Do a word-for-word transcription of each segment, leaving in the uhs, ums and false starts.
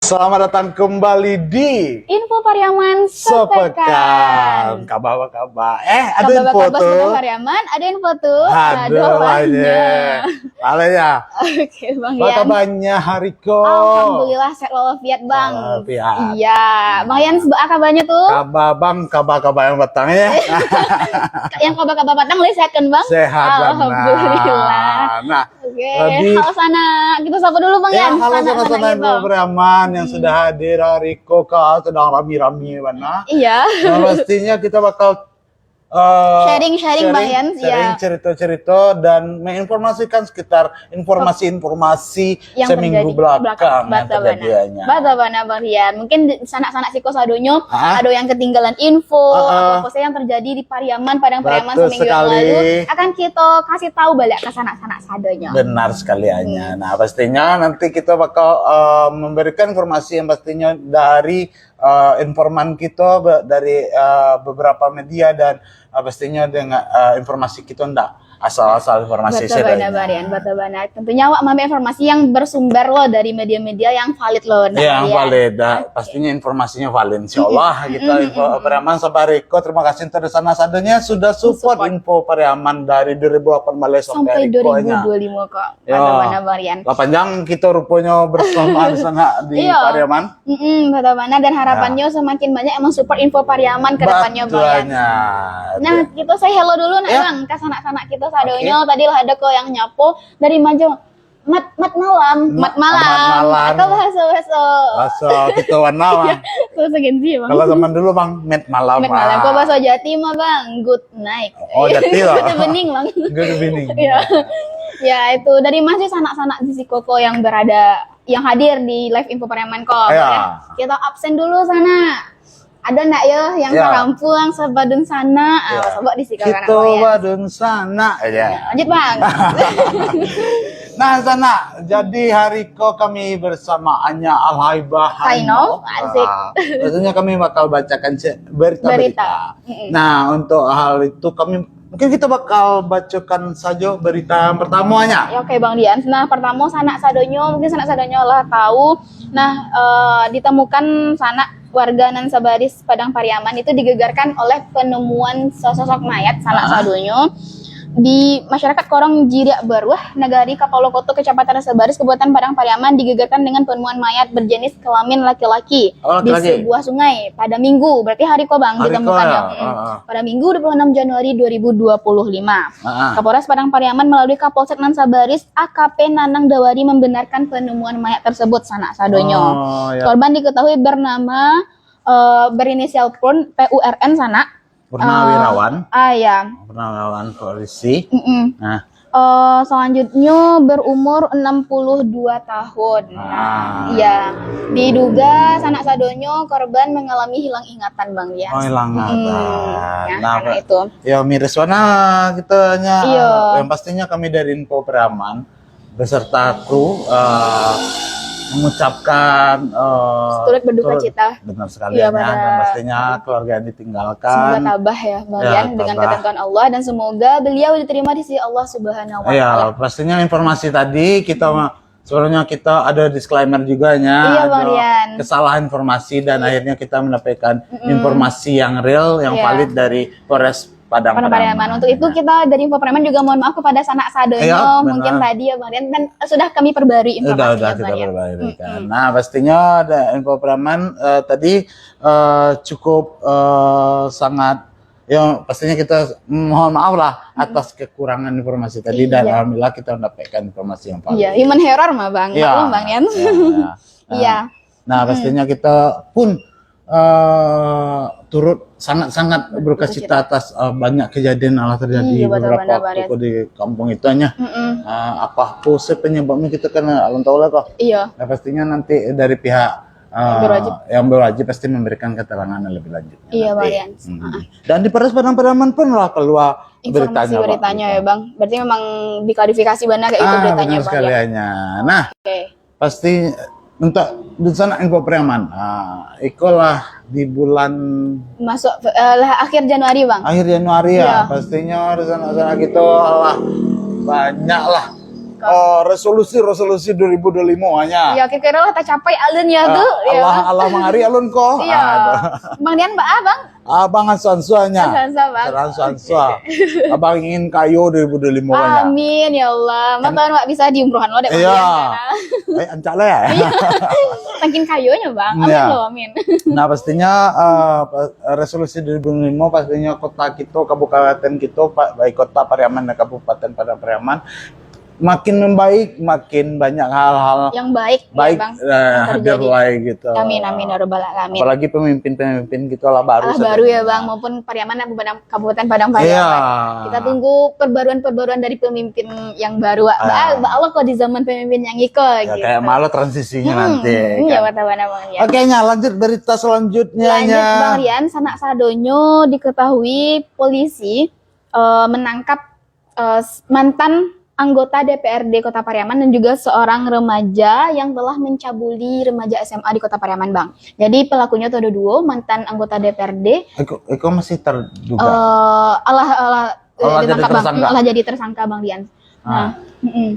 Selamat datang kembali di Info Pariaman Sepekan. Sepekan. Kabar apa kabar? Eh, ada info tu. Kabar apa kabar Pariaman? Ada info tu. Aduh, banyak. Alah ya. Oke, Bang Yan. Apa kabarnya hari ko? Alhamdulillah, sehat walafiat, Bang. Walafiat. Iya. Bang Yan, sebe-, apa kabarnya tu? Kabar, Bang, kabar-kabar yang batang ya. Yang kabar-kabar batang, lai sehat kan, Bang? Sehat, Bang. Alhamdulillah. Nah, oke, jadi, halo sanak. Kita sapa dulu, Bang Yan. Ya, halo sanak-sanak Info Pariaman yang sudah hadir hari ko, ka, sedang rami-rami bana. Iya. Nah, pastinya kita bakal, eh, sharing-sharing, Bang Yan. Sharing, iya, cerita-cerita dan menginformasikan sekitar informasi-informasi yang seminggu terjadi belakang, belakang yang terjadiannya. Batul bana, Bang Rian. Mungkin di, sanak-sanak siko sadonyo, ah, ado yang ketinggalan info, ah, apa-apa saja yang terjadi di Pariaman, Padang Pariaman seminggu yang lalu, akan kita kasih tahu balik ke sanak-sanak sadonyo. Benar sekaliannya. Hmm. Nah, pastinya nanti kita bakal, eh, memberikan informasi yang pastinya dari, eh, informan kita be-, dari, eh, beberapa media dan, eh, pastinya dengan, eh, informasi kita ndak asal-asal informasi sadonya. Betul bana, Bang Rian, betul bana. Tentunya awak maambil informasi yang bersumber lo dari media-media yang valid lo, nah, yang valid, dah. Oke. Pastinya informasinya valid, insyaallah. Mm-mm, gitu, mm-mm, info, mm-mm. Pariaman, sabar iko, terima kasih untuk di sana sadonyo sudah support Info Pariaman dari dua ribu delapan belas sampai hari ko nya. Sampai dua ribu dua puluh lima kok. Ya. Ada mana, Bang Rian? Lah panjang kita rupanya bersamaan sanak di Pariaman. Iya. Mm-mm, betul bana. Dan harapannya semakin banyak yang mensupport Info Pariaman ke depannya, Bang Rian. Betul bana. Nah, kita say hello dulu nak, Bang, ke sanak-sanak kita sadonyo. Oke. Tadi lah ada kok yang nyapo dari Majo. Mat, mat malam. Mat malam. Atau bahasa-bahasa. Bahasa kita warna, Bang. Iya, bahasa Gen Z, Bang. Kalau zaman dulu, Bang, met malam. Met malam. Kalau bahasa Jati mah, Bang, good night. Oh, Jati lah. Good evening, Bang. Good evening. Iya. Ya, itu dari masih sanak-sanak di siko ko yang berada, yang hadir di live Info Pariaman ko. Iya. Kita absen dulu sanak. Ada ndak yo yang tarampuang sabadun sanak? Ah, coba di siko. Kito badun sanak aja. Lanjut, Bang. Nah, sanak, jadi hari ko kami bersama Anya Al-Haibah Zainal. Zainal. Asik. Ah, tentunya kami bakal bacakan ce-, berita-berita. Berita. Mm-mm. Nah, untuk hal itu kami, mungkin kita bakal bacakan saja berita yang pertamanya. Ya, oke, Bang Dian. Nah, pertama sanak sadonyo, mungkin sanak sadonyo lah tahu. Nah, eh, ditemukan sanak warga nan sabaris Padang Pariaman itu digegarkan oleh penemuan sesosok mayat sanak sadonyo di masyarakat Korong Jiriak Baruah, Nagari Kapalo Koto, Kecamatan Sabaris, Kabupaten Padang Pariaman, digegarkan dengan penemuan mayat berjenis kelamin laki-laki di sebuah sungai pada Minggu. Berarti hari ko, Bang, ditemukannya. Hari ko, ya. Mm-mm. Pada Minggu dua puluh enam Januari dua ribu dua puluh lima. Kapolres Padang Pariaman melalui Kapolsek nan sabaris, A K P Nanang Dawari, membenarkan penemuan mayat tersebut sanak sadonyo. Oh, ya. Korban diketahui bernama, eh, berinisial Purn, P U R N sanak. Purnawirawan. Eh, ah, ya. Purnawirawan polisi. Mm-mm. Nah. Eh, selanjutnya berumur enam puluh dua tahun. Nah, iya. Diduga sanak sadonyo korban mengalami hilang ingatan, Bang Dian. Oh, hilang ingatan. Mm-mm. Nah, karena itu. Ya, miris wana kita nya, iya, yang pastinya kami dari Info Pariaman beserta kru, eh, mengucapkan, eh, turut berduka cita. Benar sekali, iya, ya, dan pastinya keluarga yang ditinggalkan. Semoga tabah ya, Bang Yan, dengan ketentuan Allah, dan semoga beliau diterima di sisi Allah Subhanahu wa Ta'ala. Ya, pastinya informasi tadi kita ma-, sebenarnya kita ada disclaimer juga nya, iya, Bang Yan, kesalahan informasi dan akhirnya kita mendapatkan informasi yang real, yang valid dari Polres Padang Pariaman. Untuk itu, kita dari Info Pariaman juga mohon maaf kepada sanak sadonyo. Iya, benar. Mungkin tadi ya, Bang Rian, dan sudah kami perbarui informasinya, Bang Rian. Sudah, sudah kita perbarui, kan. Mm-mm. Nah, pastinya ada Info Pariaman, eh, tadi, eh, cukup, eh, sangat, ya, pastinya kita mohon maaf lah atas kekurangan informasi tadi, dan alhamdulillah kita mendapatkan informasi yang valid. Iya, human error mah, Bang. Iya. Maklum, Bang Rian. Iya, iya. Nah, iya. Nah, pastinya kita pun eh, turut sangat-sangat berduka cita atas, eh, banyak kejadian yang telah terjadi beberapa waktu ko di kampung itu nya. Mm-mm. Eh, apa, apa sih penyebabnya kita kan alun tahu lah ko. Iya. Nah, pastinya nanti dari pihak, eh, yang berwajib pasti memberikan keterangan yang lebih lanjut. Iya, Bang Rian. Mm-mm. Dan di Polres Padang Pariaman pun lah keluar informasi beritanya, Bang. Berarti memang diklarifikasi benar kayak itu beritanya, Bang, ya? Ah, benar sekaliannya. Nah, oke. Pasti untuk di sana Info Pariaman. Ah, ikolah di bulan masuk, eh, lah, akhir Januari, Bang. Akhir Januari ya, pastinya di sana-sana gitu, alah, banyak lah Oh, resolusi-resolusi dua ribu dua puluh lima nya. Ya, kira-kira lah tercapai alun ya Ah, tu. Ya. Allah Allah mangari alun ko. Iya. Ah, Bang Dian ba ah, Bang? Abang asuh-asuh nya. Asuh-asuh, Bang. Asuh-asuh. Abang ingin kayo dua ribu dua puluh lima nya. Amin ya Allah. Mah tahun wak bisa diumrohan lo dek Bang Iya. Dian. Eh, ancak lah ya. Makin kayonya, Bang. Amin Iya. lo, amin. Nah, pastinya eh, resolusi dua ribu dua puluh lima pastinya kota kita, kabupaten kita, pa- baik kota Pariaman dan kabupaten Padang Pariaman makin membaik, makin banyak hal-hal Yang baik, baik ya, Bang. eh, hadir lai gitu. Amin amin ya rabbal alamin. Apalagi pemimpin-pemimpin kita lah baru Alah saja. Baru ya, Bang, maupun Pariaman Kabupaten Padang Pariaman. Iya. Kita tunggu perbaruan-perbaruan dari pemimpin yang baru. Ba- Ah. ba Allah kok di zaman pemimpin yang iko Ya, gitu. kayak malu transisinya Hmm, nanti. hmm, Kan? Ya, mata mana, Bang Rian. Oke, nya lanjut berita selanjutnya. Lanjut, Nya. Bang Rian, sanak sadonyo diketahui polisi eh, menangkap eh, s- mantan anggota D P R D Kota Pariaman dan juga seorang remaja yang telah mencabuli remaja S M A di Kota Pariaman, Bang. Jadi pelakunya tu ada dua, mantan anggota D P R D. Iko, iko masih terduga. Eh, alah alah eh, Alah jadi ditangkap, Bang. tersangka. Alah jadi tersangka, Bang Rian. Nah, Nah, mm-mm.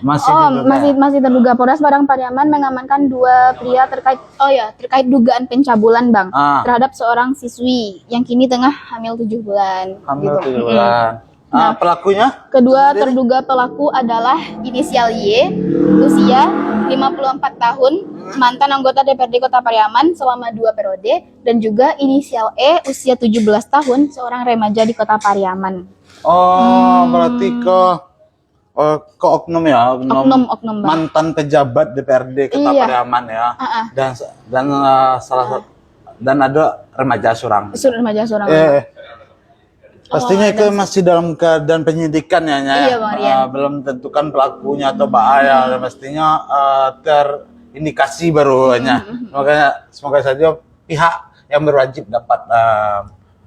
masih Oh, diduga. masih masih terduga. Polres Padang Pariaman mengamankan dua pria terkait, oh ya, terkait dugaan pencabulan, Bang, Ah. terhadap seorang siswi yang kini tengah hamil tujuh bulan. Hamil gitu. tujuh Mm-mm. bulan. Ah, pelakunya? Kedua Sendiri? Terduga pelaku adalah inisial Y, usia lima puluh empat tahun, mantan anggota D P R D Kota Pariaman selama dua periode, dan juga inisial E, usia tujuh belas tahun, seorang remaja di Kota Pariaman. Oh, berarti ke eh, ke oknum ya, oknum, Oknum, oknum, Bang. Mantan pejabat D P R D Kota Iya. Pariaman ya. Ah, ah. Dan dan eh, salah satu dan ada remaja surang. Sudah remaja seorang. Eh, pastinya Oh, itu masih dalam keadaan penyidikan ya, Nya, ya. Iya, Bang Rian. Eh, belum tentukan pelakunya atau ba a ya. Dan pastinya eh, terindikasi barunya. Hmm, hmm. Makanya semoga saja pihak yang berwajib dapat eh,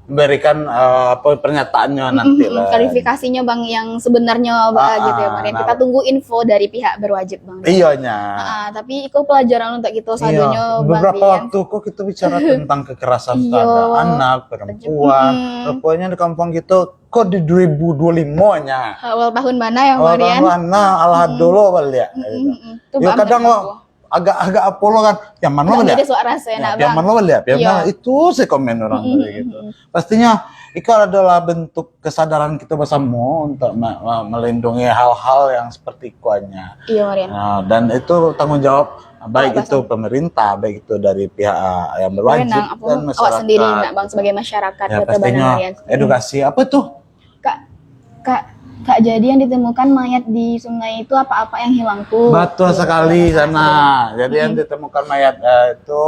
memberikan eh, apa pernyataannya Mm-mm, nanti lah. Klarifikasinya, Bang, yang sebenarnya, Bang, Ah, gitu ya, ah, Bang Rian. nah. Kita tunggu info dari pihak berwajib, Bang Rian. Iya, Nya. Ah, tapi itu pelajaran untuk kita Iya, sadonyo, Bang beberapa Rian. Waktu kok kita bicara tentang kekerasan Iya. terhadap anak, perempuan, Mm-mm. rupanya di kampung kita kok di dua ribu dua puluh lima nya. Awal tahun mana ya, Oh, Bang Rian? Tahun mana, alah dulu baliak. Mm-mm, mm-mm. Tu Ya Bang kadang Rian. Kok agak-agak apa lo kan, yang mana Nggak baliak? beda suara saya, Ya, nak, yang Bang. Mana baliak? Yang Iya. Mana? Itu saya komen orang Mm-mm, tadi gitu. mm-mm. Pastinya, itu adalah bentuk kesadaran kita bersama untuk me- me- melindungi hal-hal yang seperti ikuannya. Iya, Bang Rian. Nah, dan itu tanggung jawab baik Awak itu pemerintah, baik itu dari pihak uh, yang berwajib Nang, apa, dan awak masyarakat. Sendiri, nak, Bang, sebagai masyarakat. Ya, Betul, pastinya Bang Rian. Mm-mm. Edukasi apa tuh? Kak, Kak, Kak, jadi yang ditemukan mayat di sungai itu apa-apa yang hilang tuh? Betul Iya, sekali betul. Sana. Jadi yang ditemukan mayat eh, itu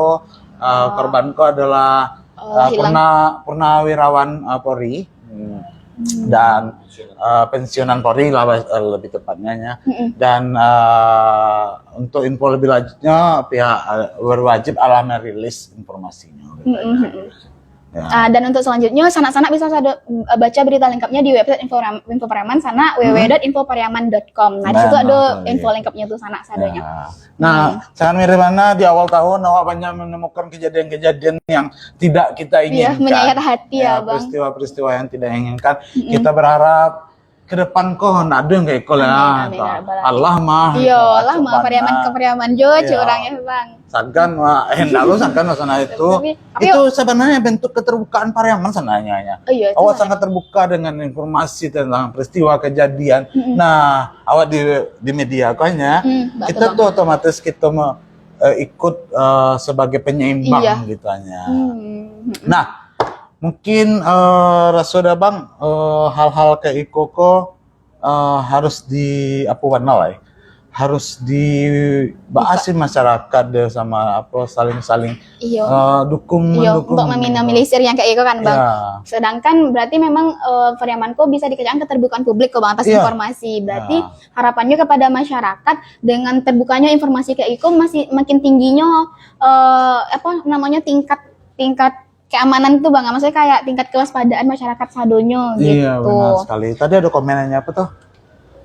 eh, korban ko adalah Oh, eh, hilang. purna purnawirawan eh, Polri. Hmm. Dan eh, pensiunan Polri lah eh, lebih tepatnya ya. Mm-mm. Dan eh, untuk info lebih lanjutnya pihak eh, berwajib alah merilis informasinya. Mm-mm, mm-mm. Ya. Ah, dan untuk selanjutnya, sanak-sanak bisa sado- baca berita lengkapnya di website Info Ram- Info Pariaman sana, w w w dot info pariaman dot com. Nah, di situ Nah, ada nah, info iya. Lengkapnya tuh sanak sadonyo. Ya. Nah, sangat mirip mana di awal tahun awak banyak menemukan kejadian-kejadian yang tidak kita Iya, inginkan. Menyayat hati ya, Bang. Peristiwa-peristiwa yang tidak inginkan. Kita berharap ke depan kok ndak ada yang kayak iko lah. Amin, amin, ya rabbal alamin. Allah mah. Iya, Allah lah mah Pariaman ke Pariaman jo, cek Iya. Orangnya, Bang. Sagan mah, eh, ndak lo sagan mah sana itu. Tapi, tapi Itu sebenarnya bentuk keterbukaan Pariaman sebenarnya. Oh iya, itu Awak sana. Sangat terbuka dengan informasi tentang peristiwa kejadian. Nah, awak di di media kok nya, Hmm, betul, kita Bang. Tuh otomatis kita me- eh, ikut eh, sebagai penyeimbang Iya. Gitu nya. Hmm. Nah, mungkin eh, raso dah bang eh, hal-hal kayak iko ko eh, harus di apa warna lah eh. Harus di bahas masyarakat deh sama apa saling-saling Iya. eh, dukung Iya, mendukung. Untuk meminimalisir yang kayak itu kan, Bang. Ya. Sedangkan berarti memang eh, Pariaman ko bisa dikecekkan keterbukaan publik kok, Bang, atas Iya. Informasi. Berarti Ya. Harapannya kepada masyarakat dengan terbukanya informasi kayak itu masih makin tingginya eh, apa namanya tingkat tingkat keamanan tuh, Bang. Maksudnya kayak tingkat kewaspadaan masyarakat sadonyo gitu. Iya benar sekali. Tadi ada komenannya apa tuh?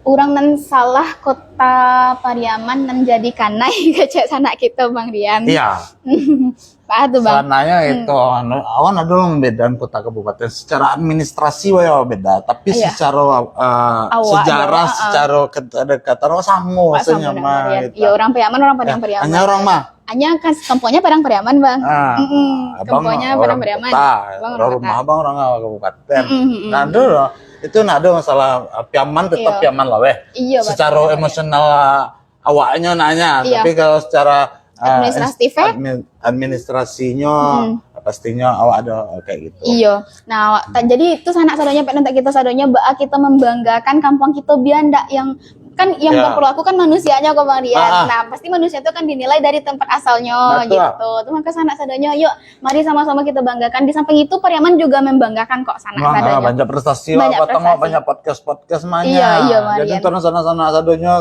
Urang nan salah kota Pariaman nan jadi kanai kecek sanak kita, Bang Rian. Iya. Apa tu, Bang? Sananya itu, anu, awan ada lah perbedaan kota kabupaten secara administrasi weh beda, tapi Iya. secara uh, Awak sejarah, doang, ah. Secara kedekatan wah sama Pak rasanya sama mah Marian. gitu. Iya, orang Pariaman, orang Padang Ya, Pariaman. Hanya orang mah. Hanya kan kampungnya Padang Pariaman, Bang. Ah, Mm-mm, abang kampungnya orang Padang Pariaman. Kota, Abang orang orang rumah kota. Abang orang kabupaten. Mm-mm, mm-mm. Nah, dulu itu nak ada masalah uh, Piaman tetap Iya. Piaman lah weh. Iya, betul, Secara betul. emosional uh, awaknya nanya, Iya. Tapi kalau secara uh, Administratif, eh? admi- administrasinya Hmm. Pastinya awak ada uh, kayak gitu. Iyo. Nah, ta- jadi itu sanak sadonyo, pek nantak kita sadonyo, baa kita membanggakan kampung kita, biar ndak yang, kan yang Ya. bukan perlu aku kan manusianya kok, Bang Rian. Ah, ah. Nah, pasti manusia itu kan dinilai dari tempat asalnya Betul. gitu. Itu maka sanak sadonyo, yuk mari sama-sama kita banggakan. Di samping itu Pariaman juga membanggakan kok sanak Wah, sadonyo. Banyak prestasi lah, Banyak awak tengok prestasi. Banyak podcast-podcast mah. Iya, iya, Jadi Marian. Untuk sanak-sanak sadonyo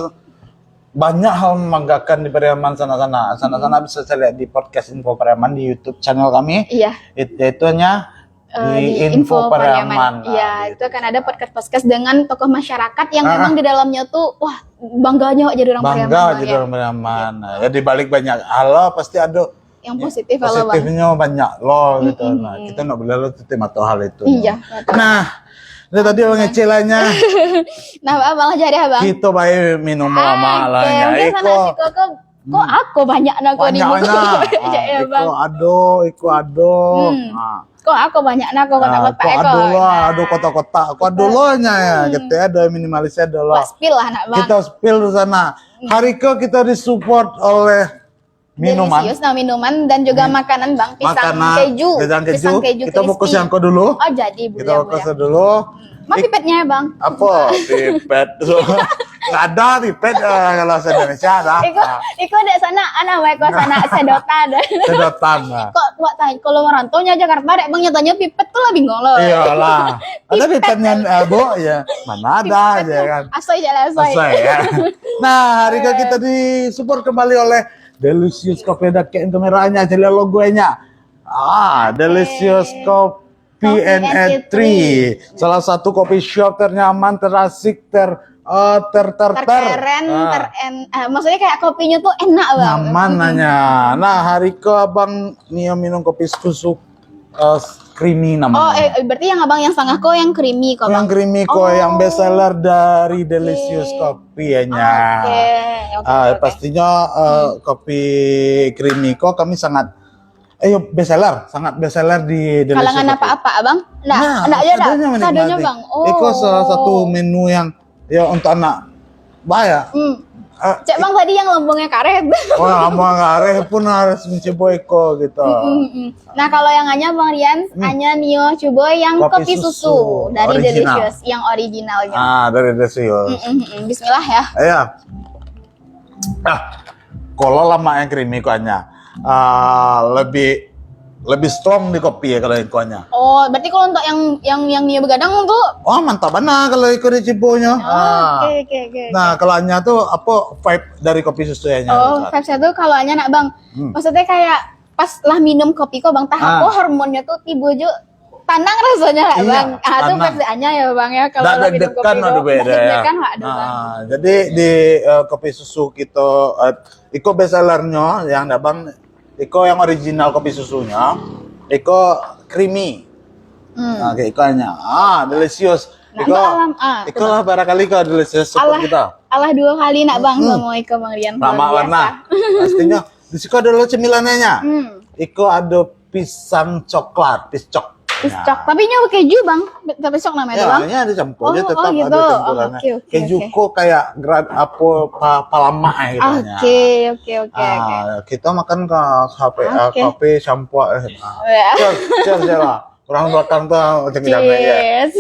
banyak hal membanggakan di Pariaman sanak-sanak. Sanak-sanak bisa caliak di podcast Info Pariaman di YouTube channel kami. Iya. It, itunya Eh, di di Info Info Pariaman. Pariaman. Nah, Iya, di itu akan ada podcast-podcast dengan tokoh masyarakat yang Ah, memang di dalamnya tuh, wah, bangganya awak jadi orang Bangga Pariaman, jadi ya. Orang Pariaman. Nah, ya di balik banyak hal pasti ada Yang positif kalau, Bang. Positifnya banyak loh gitu. Mm-mm. Nah, kita nak boleh lah tutup mata hal itu. Iya, betul. Nah, ini tadi orang ngecil aja. Nah, Bang, malah jadi, Bang. Kita baik minum lama lah Oke, ya. mungkin Iko sanak siko ke, kok aku banyak nak kau di Banyak muka. banyak. Cek ya, Ah, Bang. Iko ado, iko ado. Hmm. Ah. Kok aku banyak nak kau Ah, kotak-kotak kok ya, ado kau? lah, Nah. Ado kotak-kotak. Kok ado lah nya ya. Kita ada minimalis ado lah. Buat spill lah, nak, Bang. Kita spill di sana. Hari ke kita disupport oleh minuman. Delicious, nah, minuman dan juga makanan, Bang. Pisang Makanan, keju. Pisang keju. Pisang keju Kita fokus crispy. Yang kau dulu. Oh, jadi, Kita boleh, fokus boleh. Dulu. Mana pipetnya ya, Bang? Apa? Pipet. Nggak ada pipet eh, kalau bahasa Indonesia ada. Iko, iko dek sanak, anak baik kau sanak sedotan. Sedotan. Nah. Kok buat tanya, kalau merantau nya Jakarta, dek Bang, nyatanya pipet tuh lah bingung loh. Iyalah. Ada pipetnya eh, Bu ya. Mana ada aja kan. Asai je lah, asai. Asai ya. Nah, hari ini kita disupport kembali oleh Delicious Coffee. Dakek kameranya, cari logonya. Ah, Delicious Coffee Coffee and and A three. Salah satu coffee shop ternyaman, terasik, ter eh, ter ter ter. Terkeren, Ah. teren, eh, maksudnya kayak kopinya tuh enak, Bang. Nyaman nanya. Nah, hari ke abang Nio minum kopi susu eh, creamy Oh, namanya. Eh, berarti yang abang yang setengah ko yang creamy kok, Yang Bang? Creamy ko Oh. Yang best seller dari Delicious Oke. Coffee ya nya. Oke, oke, Ah, oke, oke. Pastinya eh, kopi creamy ko kami sangat eh best seller, sangat best seller di Delicious Kalangan Coffee. Apa-apa, Abang? Nggak, Nah, nggak, ya, sadonyo nggak. menikmati. Sadonyo, Bang. Oh. Iko salah satu menu yang ya untuk anak bahaya. Hmm. Ah, Cek Bang tadi yang lambungnya karet. Wah, abang Areh pun harus mencoba iko gitu. Mm-mm. Nah, kalau yang hanya Bang Rian, Hmm. hanya Nio coba yang Kopi kopi, susu, susu, dari original. Delicious yang original. Ah, dari Delicious. Mm-mm-mm. Bismillah ya. Ya. Ah, kalau lama yang creamy kuahnya, ah, lebih lebih strong di kopi ya kalau yang kuahnya. Oh, berarti kalau untuk yang yang yang Nio begadang tuh. Oh, mantap benar kalau iko dicibonyo. Oh, oke, oke, oke. Nah, kalau hanya tuh apa vibe dari kopi susu ya? Oh, vibes-nya tuh kalau hanya nak, Bang. Hmm. Maksudnya kayak pas lah minum kopi kok, Bang, tahu Ah. kok hormonnya tuh tiba jo tenang rasanya lah, Iya, Bang. Ah, itu tenang. Vibes-nya ya, Bang, ya, kalau Nggak lah minum deg-degan kopi ada kok. beda Nggak ya. deg-degan, Bang, ada, Bang. Nah, jadi di eh, kopi susu kita eh, iko best sellernya yang abang iko yang original kopi susunya, iko creamy. Hmm. Nah, kayak ikannya. Ah, delicious. Nah, Iko, itu alam, ah, ikolah barangkali kalau delicious support Alah, kita. alah dua kali nak, Bang, Hmm. sama iko, Bang Rian. Lama Luar biasa. warna. Pastinya di siko ada lo cemilannya. Hmm. Iko ada pisang coklat, piscok. Piscok. Tapi nyo keju, Bang. Tapi piscok namanya Ya, tuh, Bang. Ini ada campur Oh, dia tetap oh, gitu. Ada campurannya. Oke, oke, Keju oke. Ko kayak grad apa pa, palamak eh, gitu. Oke, oke, oke, oke. Ah, kita makan ke kafe, ah, Oke. Kafe campur eh. Ah. Ya. Cheers, cheers je lah. Orang belakang tuh macam jalan ya. Cheers.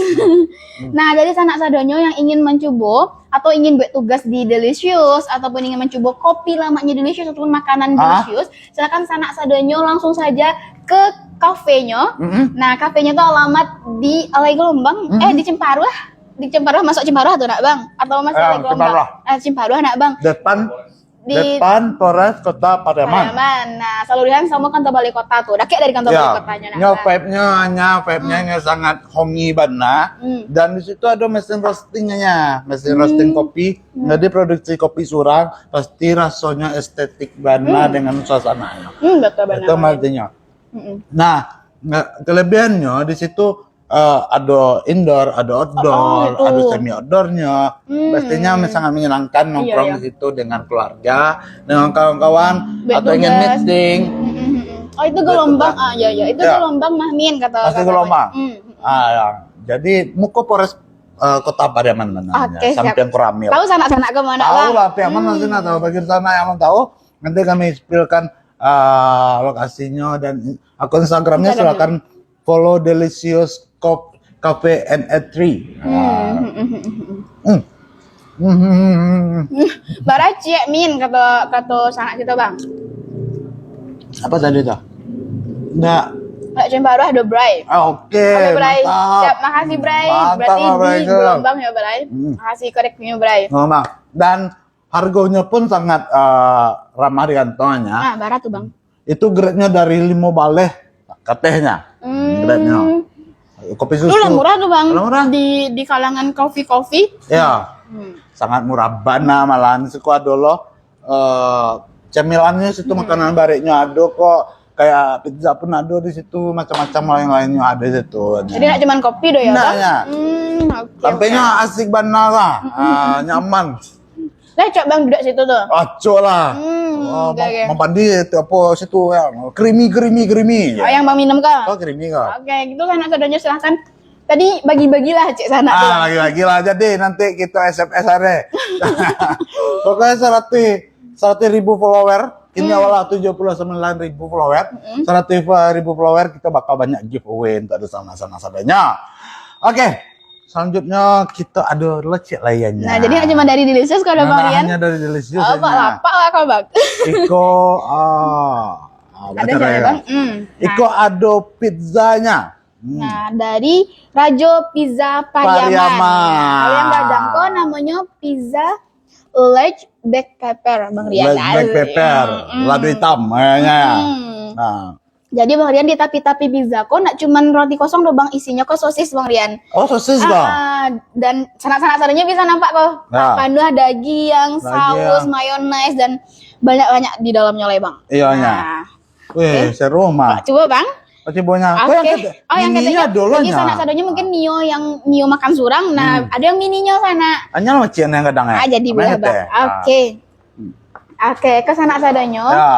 Nah, jadi sanak sadonyo yang ingin mencoba atau ingin buat tugas di Delicious ataupun ingin mencoba kopi lamaknya Delicious ataupun makanan Ah. Delicious, silakan sanak sadonyo langsung saja ke kafenya. Mm-mm. Nah, kafenya tuh alamat di Alai Gelombang, Mm-mm. eh di Cimparuah. Di Cimparuah, masuk Cimparuah tuh nak, Bang? Atau masih Ah, Alai Gelombang? Cimparuah. Ah, Cimparuah nak, Bang. Depan Di depan Polres Kota Pariaman. Pariaman. Nah, saluran sama kantor balai kota tuh. Dakek dari kantor Ya, balai kotanya nak, nyo Bang. Vibe-nya, nya vibe-nya nyo sangat homey bana. Hmm. Dan di situ ada mesin roasting-nya, mesin Hmm. roasting kopi. Hmm. Jadi produksi kopi surang pasti rasanya estetik bana Hmm. Dengan suasananya. Hmm, betul benar. Itu artinya. Mm-mm. Nah, nggak, kelebihannyo di situ, eh, ado indoor, ado outdoor, Oh, itu. ado semi outdoornyo. Hmm. Pastinya sangat menyenangkan Iya, nongkrong iya. di situ dengan keluarga, dengan kawan-kawan, Baik atau ingin tugas. meeting. Mm-mm. Oh, itu Baik gelombang. tugas. Ah, ya, ya. Itu Ya. gelombang mah, Min, kata Masih kakak. gelombang. Hmm. Ah, ya. Jadi, muko Polres, eh, Kota Pariaman namanya. Oke, siap. Sampiang Koramil. Tahu sanak-sanak ke mana, Tahu Bang? lah, Piaman Hmm. masih nak tahu. Bagi sanak yang belum tahu, nanti kami spillkan, eh, lokasinya dan akun Instagramnya. Instagram silakan dulu. Follow Delicious Cop-, Cafe and Eatery. Hmm, Ah. hmm, hmm, hmm, hmm. Hmm. Hmm. Bara ciek, Min, kato, kato sanak kito, Bang. Apa tadi tu? Nggak. Nggak cuma baruah do, Bray. Ah, oke, Oke, Bray. mantap. Siap, makasih, Bray. Mantap, Berarti Bray, di itu. gelombang ya, Bray. Hmm. Makasih koreknya, Bray. Ngomong. Dan harganya pun sangat, eh, ramah di kantongnya. Ah, bara tu, Bang. Itu grade-nya dari limo baleh katehnya. Hmm. Grade-nya. Kopi Itu susu. lah murah tu, Bang. Lah murah. Di, di kalangan kopi-kopi. Ya. Hmm. Sangat murah bana malahan. Siko ado lo, eh, cemilannya situ, Hmm. makanan bareknya ado kok. Kayak pizza pun ado di situ, macam-macam lain-lainnya ada di situ. Jadi nggak cuman kopi doh ya, Nggak, Bang? ya. Hmm, oke, Sampainya oke. asik bana lah. Hmm, hmm, Ah, hmm. nyaman. Lah, cok Bang duduk situ tu. Acok lah. Hmm, Oh, oke, ma-, oke. mapandi tu apa situ ya. Creamy, creamy, creamy. Oh, yang Bang minum kah? Oh, creamy kah? Oke, gitu sanak sadonyo, silahkan. Tadi bagi-bagilah cek sanak tu, Ah, Bang. bagi-bagilah. Jadi nanti kita S M S are. Pokoknya seratus, seratus ribu follower. Kini Hmm. awalnya tujuh puluh sembilan ribu follower. Mm-mm. Seratus ribu follower, kita bakal banyak giveaway untuk di sana-sana sadonyo. Oke. Selanjutnya kita ada lecek layannya. Nah, jadi hanya dari Delicious kalau Nah, Bang Rian. hanya dari Delicious Oh, Pak hanya. Lapak lah kau, Bang. Iko, ah, ah, Ada baca saya, ya. Bang. Hmm. Iko Nah. ada pizzanya. Hmm. Nah, dari Rajo Pizza Pariaman. Pariaman. Nah, kalau yang gadang ko namonyo pizza large black pepper, Bang Rian. Large black pepper, Hmm, hmm. lado hitam kayaknya. Hmm. Nah. Jadi Bang Rian, di tapi-tapi pizza ko ndak cuman roti kosong doh, Bang, isinyo ko sosis, Bang Rian. Oh, sosis ko? Ah, ah, dan sanak-sanak sadonyo bisa nampak ko. Ya. Panuah dagiang, Dagiang. saus, mayonnaise, dan banyak-banyak di dalamnya lah, Bang. Iya, iya. Nah. Weh, Oke. seru mah. Coba, Bang. Oh, cobanya. Oke. Ko yang kata-, Oh, yang mininya katanya, dulu ini nya. sanak sadonyo mungkin nio yang nio makan surang. Nah, Hmm. ada yang mininyo sanak. Hanya lo cik yang kadang ya. Ah, jadi Apa boleh, yang Bang. kata? Ah. Oke. Hmm. Oke, ke sanak sadonyo. Ya.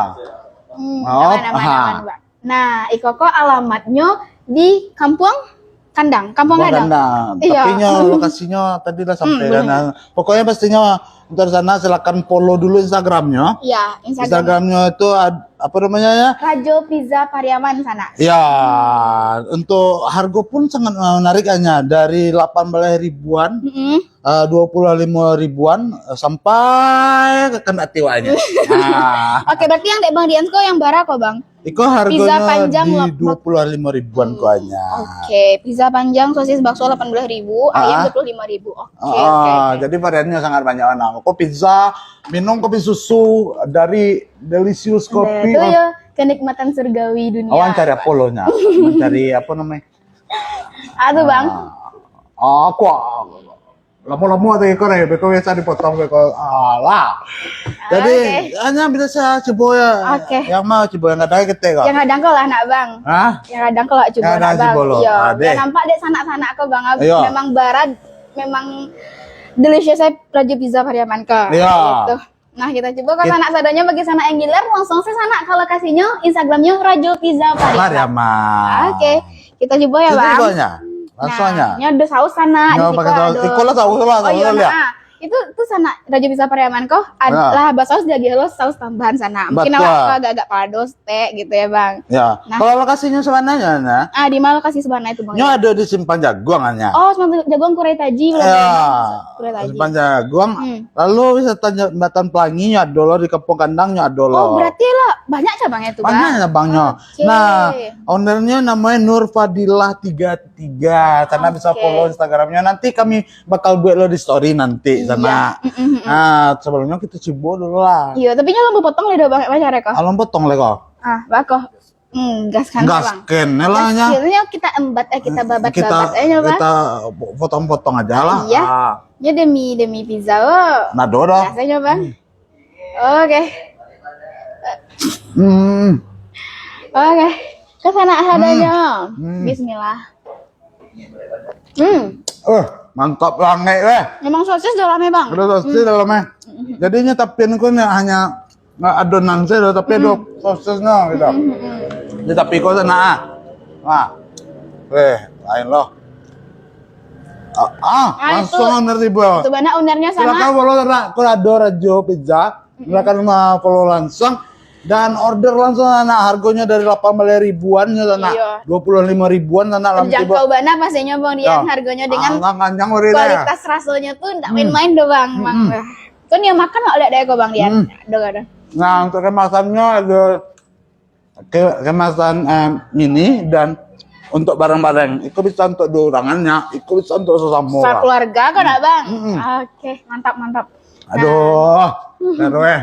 Hmm, Oh, aman, aman, aha. aman, Bang. Nah, iko ko alamatnyo di Kampuang Kandang, Kampuang Kampuang Kandang. Kandang. Iya. Tapi nyo lokasinya tadi lah Hmm, sampai boleh. dan, pokoknya pastinya untuk di sana silakan follow dulu Instagramnya. Iya, Instagram. Instagramnya itu ad-, apa namanya ya? Rajo Pizza Pariaman sanak. Ya, untuk harga pun sangat menarik hanya dari delapan belas ribuan, Mm-mm. eh, dua puluh lima ribuan, eh, sampai ke kandak tiwaknya. Nah. Oke, berarti yang dek Bang Rian ko yang bara ko, Bang? Iko Pizza harganya panjang di lah, dua puluh lima ribuan Hmm, ko hanya. Oke, pizza panjang sosis bakso delapan belas ribu, ayam Ah. dua puluh lima ribu. Oke, Ah, oke, oke. jadi variannya sangat banyak. Nah, ko pizza, minum kopi susu dari Delicious Nah, Coffee. itu ya kenikmatan surgawi dunia. Awak cari apa lo nya? Mencari apa namanya? Ah, tu, Bang. Ah, aku, ah, lama-lama tu iko deh, beko biasa dipotong beko. Alah. Jadi, Oke. hanya bisa saya coba ya. Oke. Yang mau coba yang kadang ketek kok. Yang kadang ko lah nak, Bang. Hah? Yang kadang ko lah coba Yang nak, kadang Bang. coba lo. Iya. Ah, deh. Yang nampak dek sanak-sanak ko, Bang. Iya. Memang barat, memang delicious saya Rajo Pizza Pariaman ko. Iya. Gitu. Nah, kita coba ko It- sanak sadonyo, bagi sanak yang gilir, langsung se sanak ke lokasinya, Instagramnya Rajo Pizza Pariaman. Pariaman. Oke, kita coba ya, Kita Bang. coba nya. Langsung Nah, nya. nyo ada saus sanak, Nyo di siko pakai saus. ada Iko lah saus lah, saus Oh, iya, lah, lihat. nah, ah. Itu tu sanak Rajo Pizza Pariaman ko ad-, Nah. lah basaus jadi lo saus tambahan sanak. Mungkin Betul. awak ko agak-agak pados, tek gitu ya, Bang. Ya. Nah. Kalau lokasinya sebenarnya, nah, Ah, di mana lokasi sebenarnya itu, Bang? nyo ada di Simpang Jaguang hanya. Oh, Simpang Jaguang Kurai Taji, kalau Ya. Kurai Taji. Simpang Jaguang. Hmm. Lalu wisata Jambatan Pelangi nyo ado lo, di Kampung Kandang nyo ado lo. Oh, berarti lah banyak cabangnya tu, Bang? Banyak cabangnya. Oke. Nah, ownernya namanya Nur Fadilah tiga tiga. Sana bisa Oke. follow Instagramnya. Nanti kami bakal buat lo di story nanti Iya. sana. Mm-mm, mm-mm. Nah, sebelumnya kita coba dulu lah. Iya, tapi nyo lo potong le dah banyak-banyak reko. Alon potong le ko. Ah, bako. Hmm, gaskan, Bang. Gaskan lah nya. Gaskan, yo, kita embat, eh, kita babat-babat, Kita, eh, nyo, Bang. kita potong-potong aja lah. Iya. Ah. Nyo demi, demi pizza, oh. Nah, do, do. Gas aja, Bang. Hmm. Oke. Hmm. Oke. Ka sanak sadonyo. Hmm. Bismillah. Hmm. Eh, mantap banget, weh. Memang sosis dalamnya, Bang. Ada sosis dalamnya. Jadinya tapi ko ni hanya adonan saja, tapi ada sosisnya gitu. Di tapi ko sanak, ah. Nah. Weh, lain loh. Ah, ah, langsung owner tibo. Itu bana ownernya sanak. Silakan follow sanak, kalau ada Rajo Pizza. Silakan ma-follow langsung dan order langsung sanak, harganya dari delapan belas ribuan sanak. Iya. Dua puluh lima ribuan sanak, lah tibo. Terjangkau bana pastinya, Bang Rian, harganya dengan kualitas rasanya tuh ndak main-main doh, Bang. Bang. Wah. Kan yang makan wak lihat deh ko, Bang Rian. Ada, ada. Nah, untuk kemasannya ada ke-, kemasan, eh, mini dan untuk barang-barang. Iko bisa untuk dua orangannya, iko bisa untuk sasamo. Sakeluarga ko ndak, Bang? Oke, mantap, mantap. Aduh, taruh, eh.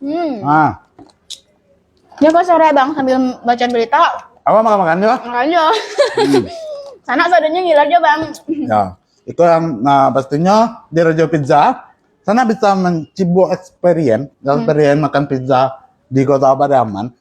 Hmm. Ah. Ini kok sore, Bang, sambil baca berita. Apa makan-makan jo? Makan jo. Sanak sadonyo ngiler jo, Bang. Ya, itu yang, nah, pastinya di Rajo Pizza, sanak bisa mencibok experience, experience makan pizza di Kota Pariaman.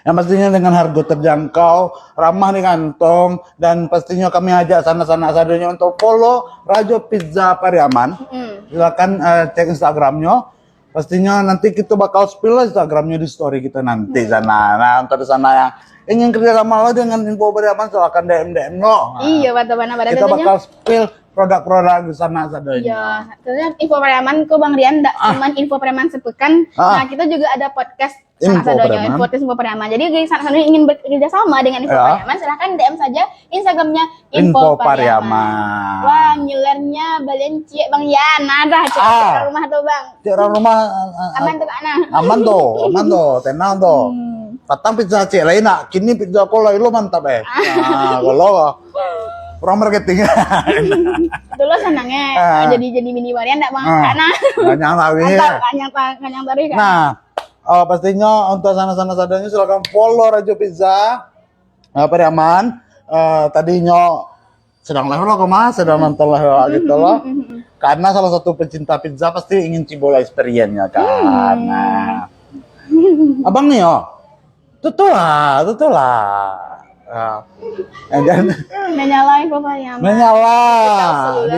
Yang pastinya dengan harga terjangkau, ramah di kantong, dan pastinya kami ajak sanak-sanak sadonyo untuk follow Rajo Pizza Pariaman. Silakan, eh, cek Instagramnya. Pastinya nanti kita bakal spill lah Instagramnya di story kita nanti sanak. Nah, untuk di sanak yang ingin kerja sama lah dengan Info Pariaman, silakan D M, D M lo. Nah, iya, betul, benar, benar. Kita bakal spill produk-produk di sanak sadonyo. Iya, terus Info Pariaman ko, Bang Rian, ndak cuman Info Pariaman sepekan. Nah, kita juga ada podcast Sanak sadonyo, Info Pariaman. Info Pariaman. Jadi, bagi sanak sadonyo ingin bekerja sama dengan Info Pariaman, silahkan D M saja Instagramnya Info Pariaman. Wah, ngilernya balian ciek, Bang Yan. Nah, dah, ciek urang rumah tu, Bang. Ciek urang rumah, eh, eh, aman tu, Kak, nah? Aman tu, aman tu, tenang tu. Patang pizza ciek lain nak, kini pizza ko lain lo mantap, eh. Nah, kalau urang marketing. Itulah sanangnya, jadi, jadi mini Pariaman ndak, Bang? Kak, nah. Banyak lah, weh. Mantap, banyak, banyak tadi, Kak. Nah, Eh, pastinya untuk sanak-sanak sadonyo silakan follow Rajo Pizza. Eh, Pariaman, eh, tadinyo sedang live lo ko mah, sedang nonton live lo gitu lo. Karena salah satu pecinta pizza pasti ingin cibo experience-nya kan. Nah. Abang ni, oh. Tutulah, tutulah. Ah. Eh, jangan. Menyala Info Pariaman. Menyala.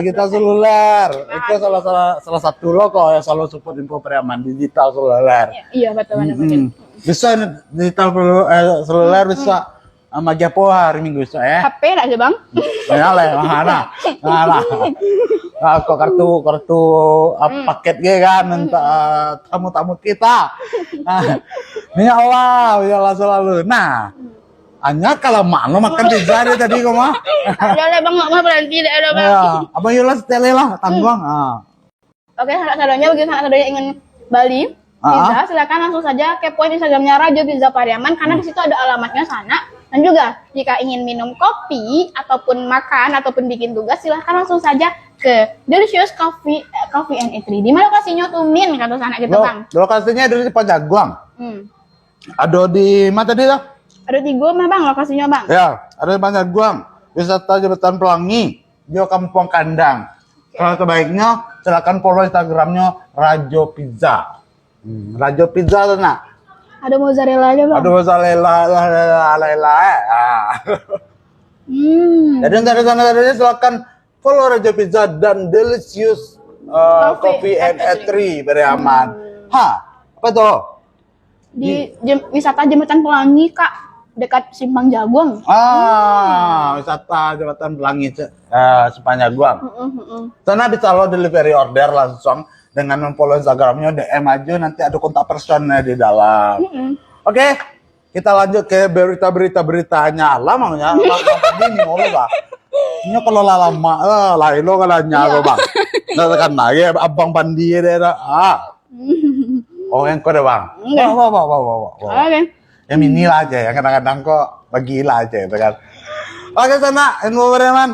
Digital seluler. Digital seluler. Itu salah, salah, salah satu lo kok yang selalu support Info Pariaman, digital seluler. Iya, iya, betul, betul, betul. Bisa digital selu-, eh, seluler bisa. Sama aja po hari Minggu esok, eh. H P nak je, Bang? Menyala, mana? Mana? Ah, kok kartu, kartu, ah, paket ge kan untuk, ah, tamu-tamu kita. Ah, ya Allah, ya Allah selalu. Nah, hanya kalau mak lo makan pizza dari tadi kau mah. Udah lah, Bang, mak mah berhenti deh, udah, Bang. Ya, Abang Yola setel lah, tangguang. Ah. Oke, sanak sadonyo, bagi sanak sadonyo ingin bali pizza, silakan langsung saja kepoin Instagramnya Rajo Pizza Pariaman, karena di situ ada alamatnya sanak. Dan juga, jika ingin minum kopi, ataupun makan, ataupun bikin tugas, silahkan langsung saja ke Delicious Coffee, eh, Coffee and Eatery. Di mana lokasinya tuh, Min, kata sanak gitu, Bang? Lokasinya ada di Panjaguang. Hmm. Ada di mana tadi lah? Ada tiga mah, Bang, lokasinya, Bang. Ya, ada di Panjaguang, Wisata Jembatan Pelangi, di Kampung Kandang. Oke. Kalau sebaiknya, silakan follow Instagramnya Rajo Pizza. Hmm, Rajo Pizza tu nak. Ada mozzarella aja, Bang. Ada mozzarella, lah, lah, lah, lah, lah, eh. Ah. Hmm. Jadi untuk di sana tadi silakan follow Rajo Pizza dan Delicious, eh, Coffee and Eatery Pariaman. Hmm. Ha, apa tu? Di jem-, wisata Jembatan Pelangi, Kak, dekat Simpang Jaguang. Ah, wisata Jembatan Pelangi, eh, Simpang Jaguang. Mm-mm, mm-mm. Sana bisa lo delivery order langsung dengan memfollow Instagramnya, D M aja, nanti ada kontak personnya di dalam. Mm-mm. Oke, kita lanjut ke berita-berita beritanya. Lama ya, lama ini mulu lah. Ini kalau lah lama, eh, lah elo kalau nyalo, Bang. Nggak tekan lagi, Abang Pandi deh dah. Ah. Oh, yang kau deh, Bang. Enggak. Wah, wah, wah, wah, wah, wah. Oke. Yang mini lah aja, yang kadang-kadang kok bagilah aja gitu kan. Oke, sanak, Info Pariaman.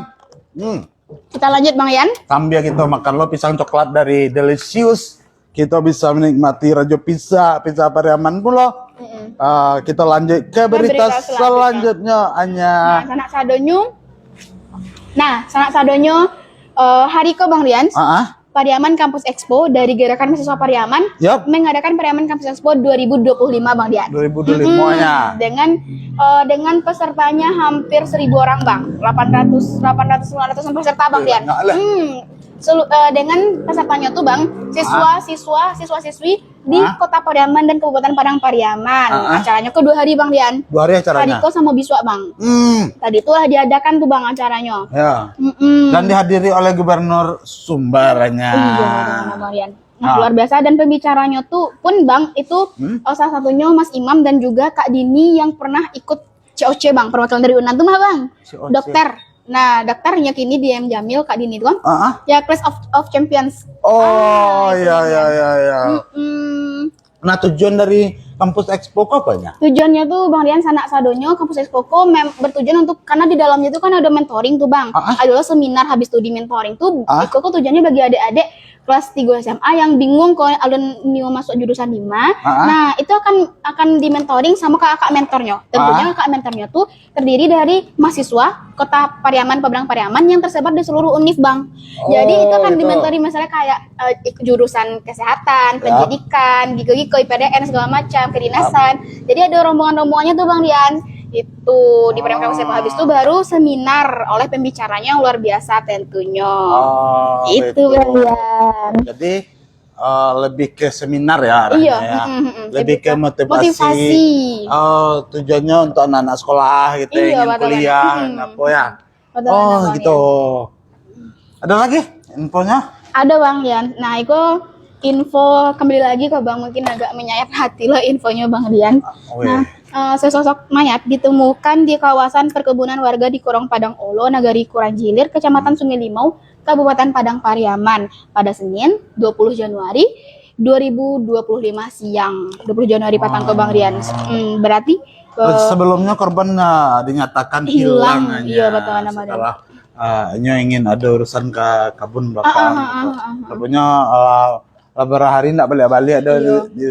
Hmm. Kita lanjut, Bang Yan. Sambil kita makan lo pisang coklat dari Delicious, kita bisa menikmati Rajo Pizza, Pizza Pariaman pulo. Mm-mm. Ah, kita lanjut ke berita selanjutnya, Anya. Nah, sanak sadonyo. Nah, sanak sadonyo, eh, hari ko, Bang Rian. Ah, ah. Pariaman Kampus Expo dari Gerakan Mahasiswa Pariaman Yap. mengadakan Pariaman Kampus Expo dua ribu dua puluh lima, Bang Dian. dua ribu dua puluh lima-nya. Mm-mm. Dengan eh, dengan pesertanya hampir seribu orang, Bang. Delapan ratus, delapan ratus, sembilan ratus peserta, Bang Dian. Banyak lah. Hmm. Selu- eh, dengan pesertanya tuh, Bang, siswa, siswa, siswa-siswi di Hah? Kota Pariaman dan Kabupaten Padang Pariaman. Ah, ah. Acaranya ke dua hari, Bang Dian. Dua hari Tadi acaranya. Ko sama Biswa, Bang. Hmm. Tadi tuh lah diadakan tuh, Bang, acaranya. Ya. Mm-mm. Dan dihadiri oleh Gubernur Sumbarnya. Iya, Bang Dian. Nah, Ah. luar biasa. Dan pembicaranya tuh pun, Bang, itu Hmm? eh, salah satunya Mas Imam dan juga Kak Dini yang pernah ikut C O C, Bang, perwakilan dari Unan tuh mah, Bang. C O C. Dokter. Nah, dokternya kini di M Jamil, Kak Dini tuh, Bang. Ah, ah. Ya, Clash of, of Champions. Oh, Ah, itu iya, dia. Iya, iya, iya. Mm-mm. Nah, tujuan dari Kampus Expo ko apanya? Tujuannya tuh, Bang Dian, sanak sadonyo, Kampus Expo ko mem- bertujuan untuk, karena di dalamnya tuh kan ada mentoring tuh, Bang. Ah, ah. Adalah seminar habis studi mentoring tuh, Ah. iko ko tujuannya bagi adik-adik kelas tiga S M A yang bingung ko alun nio masuk jurusan di ma. Ah, ah. Nah, itu akan akan di mentoring sama kakak mentornya. Tentunya Ah. kakak mentornya tuh terdiri dari mahasiswa Kota Pariaman, Padang Pariaman yang tersebar di seluruh univ, Bang. Jadi Oh, itu akan gitu. Dimentori masalah kayak eh, ik- jurusan kesehatan, Ya. pendidikan, giko-giko, I P D N, segala macam, kedinasan. Jadi ada rombongan-rombongannya tuh, Bang Dian. Itu di Pariaman Kampus Expo habis tuh baru seminar oleh pembicaranya yang luar biasa tentunya. Oh, Itu, betul. Bang Dian. Jadi eh, lebih ke seminar ya arahnya Iya, ya. mm-mm, mm-mm. Lebih ke motivasi. Motivasi. Oh, tujuannya untuk anak-anak sekolah gitu Iya, ingin betul, kuliah, betul. Mm-mm. apa ya? Betul, Oh, Bang gitu. Dian. Ada lagi infonya? Ada, Bang Dian. Nah, itu info kembali lagi ke Bang, mungkin agak menyayat hati lah infonya, Bang Dian. Oh, Nah, iya. eh, sesosok mayat ditemukan di kawasan perkebunan warga di Kurong Padang Olo, Nagari Kuranjilir, Kecamatan Sungai Limau, Kabupaten Padang Pariaman, pada Senin, dua puluh Januari dua ribu dua puluh lima siang. Dua puluh Januari patang ko, Bang Dian. Hmm, berarti eh, Sebelumnya korban eh, dinyatakan hilang. hilang, Iya, ya, betul, nama dia. Setelah eh, nyo ingin ada urusan ke kabun belakang. Ah, ah, Gitu. ah, ah, ah. Rupanya eh, lah berapa hari ndak balik-balik ada Iya. di, di,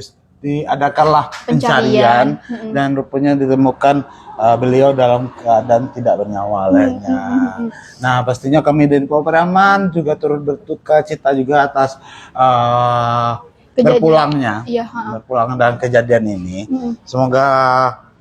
diadakanlah Pencarian. pencarian Mm-mm. dan rupanya ditemukan eh, beliau dalam keadaan tidak bernyawa lainnya. Mm-mm. Nah, pastinya kami di Info Pariaman juga turut berduka cita juga atas eh, Kejadian. berpulangnya, Iya, ha. Berpulang dan kejadian ini. Mm-mm. Semoga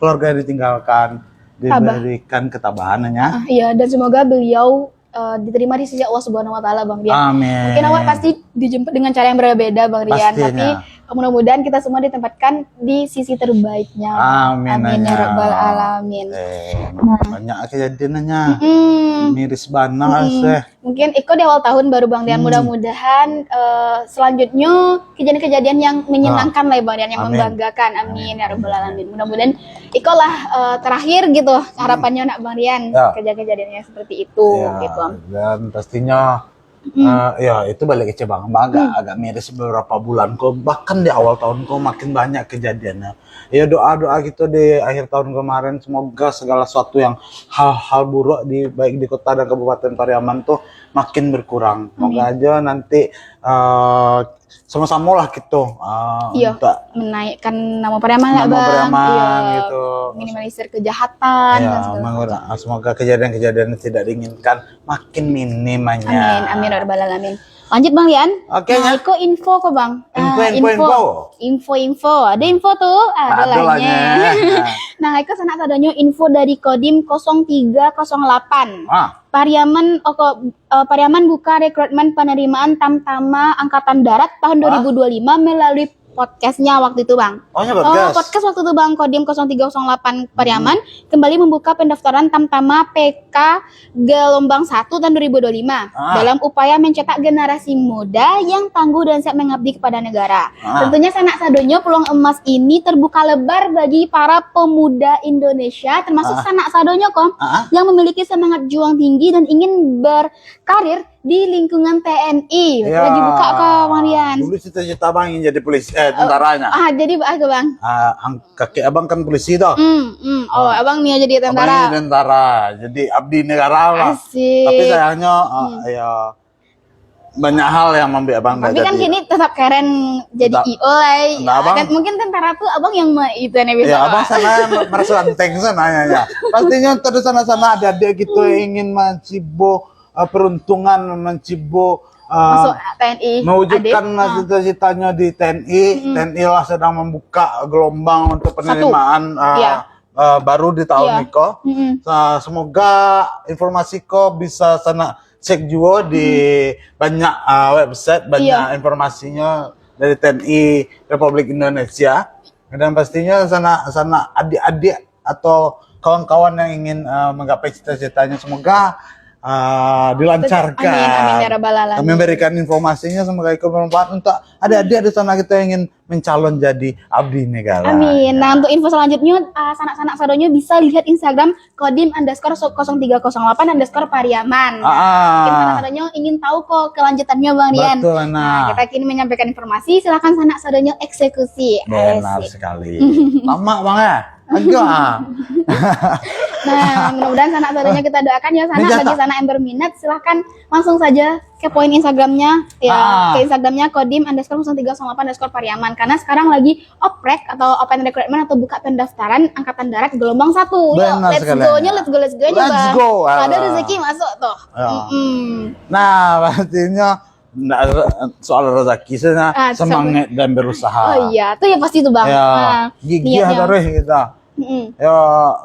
keluarga yang ditinggalkan Tabah. Diberikan ketabahannya. Ah, iya, dan semoga beliau eh, diterima di sisi Allah Subhanahu Wa Taala, Bang Dian. Amin. Mungkin awak pasti dijemput dengan cara yang berbeda, Bang Dian. Pastinya. Tapi mudah-mudahan kita semua ditempatkan di sisi terbaiknya. Amin, Amin ya Nanya. Rabbal Alamin. Eh, Nah. Banyak kejadiannya. Mm-mm. Miris banget Mm-mm. sih. Mungkin iko di awal tahun baru, Bang Dian. Hmm. Mudah-mudahan eh, selanjutnya kejadian-kejadian yang menyenangkan lah ya, Bang Dian, yang Amin. membanggakan. Amin ya Rabbal Alamin. Mudah-mudahan ikolah eh, terakhir gitu harapannya nak, Bang Dian, Ya. kejadian-kejadian yang seperti itu Ya, gitu. Dan pastinya Mm. eh, ya itu balik ke cabang Bang, agak Hmm. agak miris beberapa bulan kok, bahkan di awal tahun kok makin banyak kejadiannya. Ya doa-doa gitu di akhir tahun kemarin, semoga segala sesuatu yang hal-hal buruk di baik di kota dan kabupaten Pariaman tuh makin berkurang. Semoga Amin. aja nanti eh, sama-sama lah gitu eh, Iya. untuk Menaikkan nama Pariaman lah, nama Bang. Pariaman Iya. gitu. Minimalisir kejahatan Ya, dan segala mengura- macam. Semoga kejadian-kejadian yang tidak diinginkan makin minim aja. Amin, amin ya Rabbal Alamin. Lanjut, Bang Dian. Oke, Nah, ya. iko info ko, Bang. Info, Ah, info, info. Info-info. Ada info tuh. Ada Ada lah lainnya. nya. Nah, iko sanak sadonyo info dari Kodim kosong tiga kosong delapan. Ah, Pariaman oko, eh, Pariaman buka rekrutmen penerimaan Tamtama Angkatan Darat tahun Ah? dua ribu dua puluh lima melalui podcastnya waktu itu, Bang. oh, nya Oh, podcast. Podcast waktu itu, Bang, Kodim kosong tiga kosong delapan Pariaman kembali membuka pendaftaran Tamtama P K gelombang satu tahun dua ribu dua puluh lima Ah. dalam upaya mencetak generasi muda yang tangguh dan siap mengabdi kepada negara. Ah. Tentunya sanak sadonyo, peluang emas ini terbuka lebar bagi para pemuda Indonesia, termasuk Ah. sanak sadonyo, Kom, Ah, yang memiliki semangat juang tinggi dan ingin berkarir di lingkungan T N I. Ya. Lagi buka ko, Bang Dian. Dulu cita-cita abang ingin jadi polisi, eh tentaranya. Ah, jadi apa, Bang? Ah, ang- kakek abang kan polisi tuh. Hmm, hmm. Oh, Ah. abang niat jadi Abang tentara. jadi tentara. Jadi abdi negara lah. Asik. Tapi sayangnya ah, Hmm. ya banyak hal yang membuat abang Tapi nggak kan jadi. Kini tetap keren jadi Tetap. I O lah. Nah, abang- Dan mungkin tentara tuh abang yang me- itu yang bisa. Ya, abang sana merasa ganteng sana ya, ya. Pastinya terus sana-sana ada adik gitu yang ingin mencibo eh, peruntungan, mencibo ah, masuk T N I, mewujudkan, ah, cita-citanya di T N I. Mm-mm. T N I lah sedang membuka gelombang untuk penerimaan, ah, iya, ah, baru di tahun, iya, niko. Mm-mm. Sa-, semoga informasi ko bisa sanak cek juo di, mm, banyak, ah, website, banyak, iya, informasinya dari T N I Republik Indonesia. Dan pastinya sanak, sanak adik-adik atau kawan-kawan yang ingin, ah, menggapai cita-citanya, semoga, ah, dilancarkan. Amin, amin, ya rabbal alamin. Kami memberikan informasinya, semoga itu bermanfaat untuk adik-adik di sana kita yang ingin mencalon jadi abdi negara. Amin. Ya. Nah, untuk info selanjutnya, ah, sanak-sanak sadonyo bisa lihat Instagram kodim underscore kosong tiga kosong delapan underscore Pariaman. Ah, ah. Mungkin sanak sadonyo ingin tahu ko kelanjutannya, Bang Rian. Betul, nah. Nah, kita kini menyampaikan informasi, silakan sanak sadonyo eksekusi. Benar, asik, sekali. Lama, Bang, ya? Agak, ah. Nah, mudah-mudahan sanak sadonyo kita doakan ya, sanak. Bagi sanak yang berminat, silahkan langsung saja kepoin Instagramnya, ya, ah, ke Instagramnya kodim underscore kosong tiga kosong delapan underscore Pariaman. Karena sekarang lagi oprek atau open recruitment atau buka pendaftaran Angkatan Darat gelombang satu. Yuk, benar, let's sekali, go-nya, let's go, let's go-nya, let's Bang. Go, ada, ah, rezeki masuk tuh. Ya. Mm-mm. Nah, pastinya ndak, soal rezeki saja, ah, semangat dan berusaha. Oh iya, itu ya pasti tuh, Bang. Ya, ah, gigih niatnya terus kita. Mm-mm. Ya,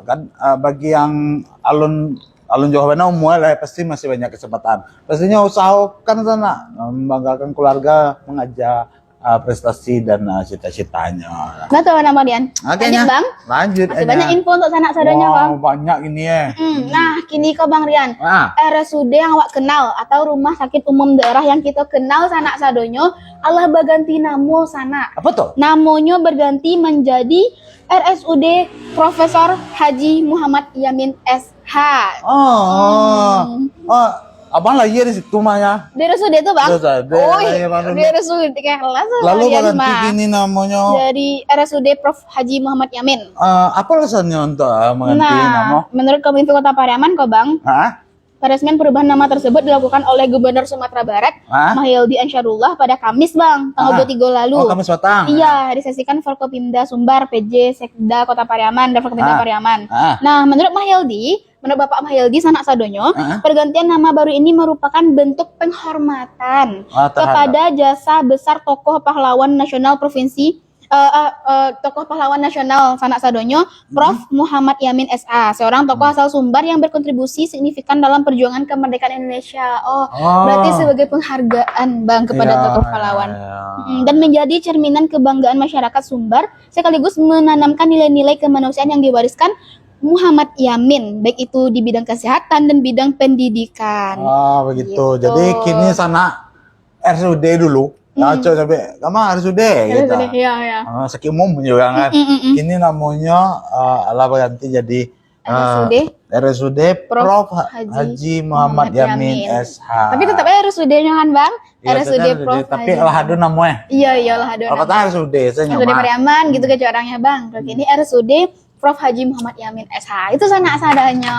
kan, ah, bagi yang alun, alun jauh bana umua lah, pasti masih banyak kesempatan. Pastinya usahakan sanak membanggakan keluarga, mengajar, ah, prestasi dan, ah, cita-citanya. Betul, Bang Rian. Oke, lanjut, nah, Bang. Lanjut, masih banyak info untuk sanak sadonyo, Bang. Wah, banyak ini, eh. Hmm, nah, kini ko, Bang Rian. Ah. R S U D yang awak kenal atau rumah sakit umum daerah yang kita kenal sanak sadonyo, alah baganti namo sanak. Apa tuh? Namonyo berganti menjadi R S U D Profesor Haji Muhammad Yamin S H. Oh. Hmm. Oh, abang lahir di situ mah ya? Di R S U D tuh, Bang. Terus ada. Oh, iya, di R S U D kelas. Lalu baganti kini namonyo jadi R S U D Prof Haji Muhammad Yamin. Eh, apa alasannya untuk, eh, mengganti nama? Nah, menurut Kominfo Kota Pariaman kok, Bang. Hah? Peresmian perubahan nama tersebut dilakukan oleh Gubernur Sumatera Barat, hah? Mahyeldi Ansarullah pada Kamis, Bang, tanggal dua puluh tiga lalu. Oh, Kamis petang. Iya, disesikan Forkopimda Sumbar, P J Sekda Kota Pariaman, dan Forkopimda Pariaman. Ah. Nah, menurut Mahyeldi, menurut Bapak Mahyeldi, sanak sadonyo, ah, pergantian nama baru ini merupakan bentuk penghormatan, ah, terhadap, kepada jasa besar tokoh pahlawan nasional provinsi, eh, eh, eh, tokoh pahlawan nasional sanak sadonyo, Prof Muhammad Yamin S A, seorang tokoh asal Sumbar yang berkontribusi signifikan dalam perjuangan kemerdekaan Indonesia. Oh, oh, berarti sebagai penghargaan, Bang, kepada tokoh pahlawan. Iya, iya. Mm, dan menjadi cerminan kebanggaan masyarakat Sumbar, sekaligus menanamkan nilai-nilai kemanusiaan yang diwariskan Muhammad Yamin, baik itu di bidang kesehatan dan bidang pendidikan. Ah, begitu. Gitu. Jadi kini sanak R S U D dulu. Hmm. Kacau sampai, "Kama R S U D?" R S U D, gitu. Iya, iya. Ah, sakit umum juga kan. Mm, mm, mm, mm. Kini namonyo, ah, alah baganti jadi, ah, R S U D. R S U D Prof Prof Haji Haji Muhammad Muhammad Yamin Yamin. S H. Tapi tetap aja R S U D-nyo kan, Bang? Iya, R S U D tetap Prof R S U D, tapi Haji. Lah ado namo, eh. Iya, iya, lah ado namo. Kalau kata R S U D, saya nyaman. R S U D Pariaman, gitu kan orangnya, Bang. Kalau kini R S U D Prof Haji Muhammad Yamin S H. Itu sanak sadonyo.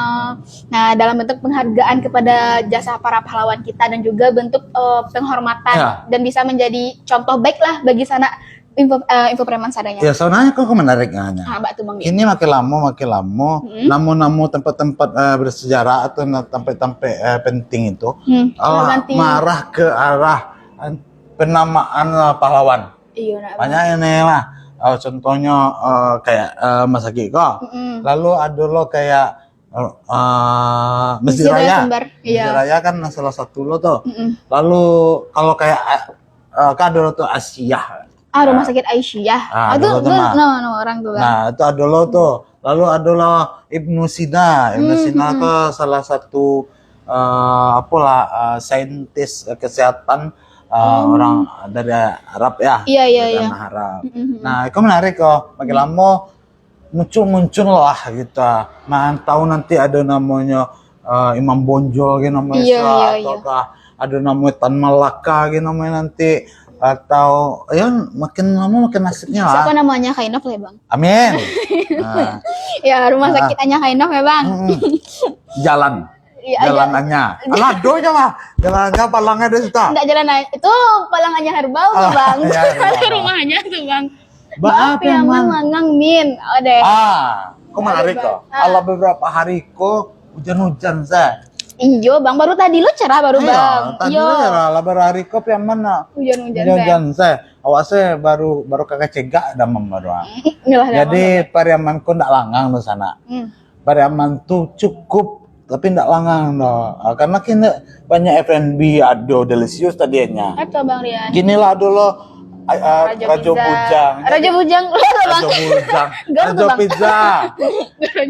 Nah, dalam bentuk penghargaan kepada jasa para pahlawan kita dan juga bentuk, eh, penghormatan, ya, dan bisa menjadi contoh baik lah bagi sanak info, eh, info preman sadonyo. Ya, sebenarnya kok menarik nanya. Ah, bak tu, Bang. Ini makin lama, makin lama, hmm, namo-namo tempat-tempat, eh, bersejarah atau na-, tempat-tempat, eh, penting itu, hmm, alah, berganti, marah ke arah, eh, penamaan, eh, pahlawan. Iyo, nak. Banyak ini mah. Eh, contohnya, eh, kayak, eh, Masakik ko. Mm-mm. Lalu ada lo kayak, eh, eh, Masjid Masjid Raya Raya. Sumbar. Masjid, iya, Raya kan salah satu lo tuh. Mm-mm. Lalu kalau kayak, eh, eh, kan ada lo tuh Asiah. Ah, Rumah Sakit Aisyah. Ah, ah, itu dulu tuh, nah, nama, nama orang tuh, Bang. Nah, itu ada lo tuh. Lalu ada lo Ibnu Sina. Ibnu, hmm, Sina, hmm, ke salah satu, eh, apalah, eh, saintis, eh, kesehatan, eh, oh, orang dari Arab ya. Iya, iya, dari, iya, tanah Arab. Mm-mm. Nah, itu menarik kok. Makin, hmm, lama muncul-muncul lah gitu. Nah, tahu nanti ada namanya, eh, Imam Bonjol gitu namanya, iya, sa-, iya, iya, ataukah ada namanya Tan Malaka gitu namanya nanti, atau ya makin lama makin nasibnya lah. Siapa namanya Kainov lah, Bang? Amin. Nah. Ya, rumah, ah, sakit hanya Kainov ya, Bang. Mm-mm. Jalan. Iya, jalan aja. Alah, do aja lah. Jalan aja palangnya ada situ. Enggak jalan aja. Itu palang aja herbal tuh, ah, Bang. Iya, herbal. Ada rumahnya tuh, Bang. Maaf, maaf ya, Mang, Mang, Mang Min. Ode. Ah, kok menarik kok. Ah. Alah beberapa hari kok hujan-hujan sa. Iyo, Bang, baru tadi lo cerah baru, Bang. Tadi lo cerah lah, baru hari ko Pariaman nak. Hujan-hujan, hujan-hujan, saya. Awak saya baru baru kakak cegak damam baru. Ah. Jadi Pariaman ko ndak langang tu sana. Hmm. Pariaman tu cukup tapi ndak langang doh. Ah, karena kini banyak F and B, ado Delicious tadinya. Apa Bang Rian? Kini lah ado lo, ah, ah, Rajo Bujang. Rajo Bujang. Rajo Bujang. Rajo Pizza.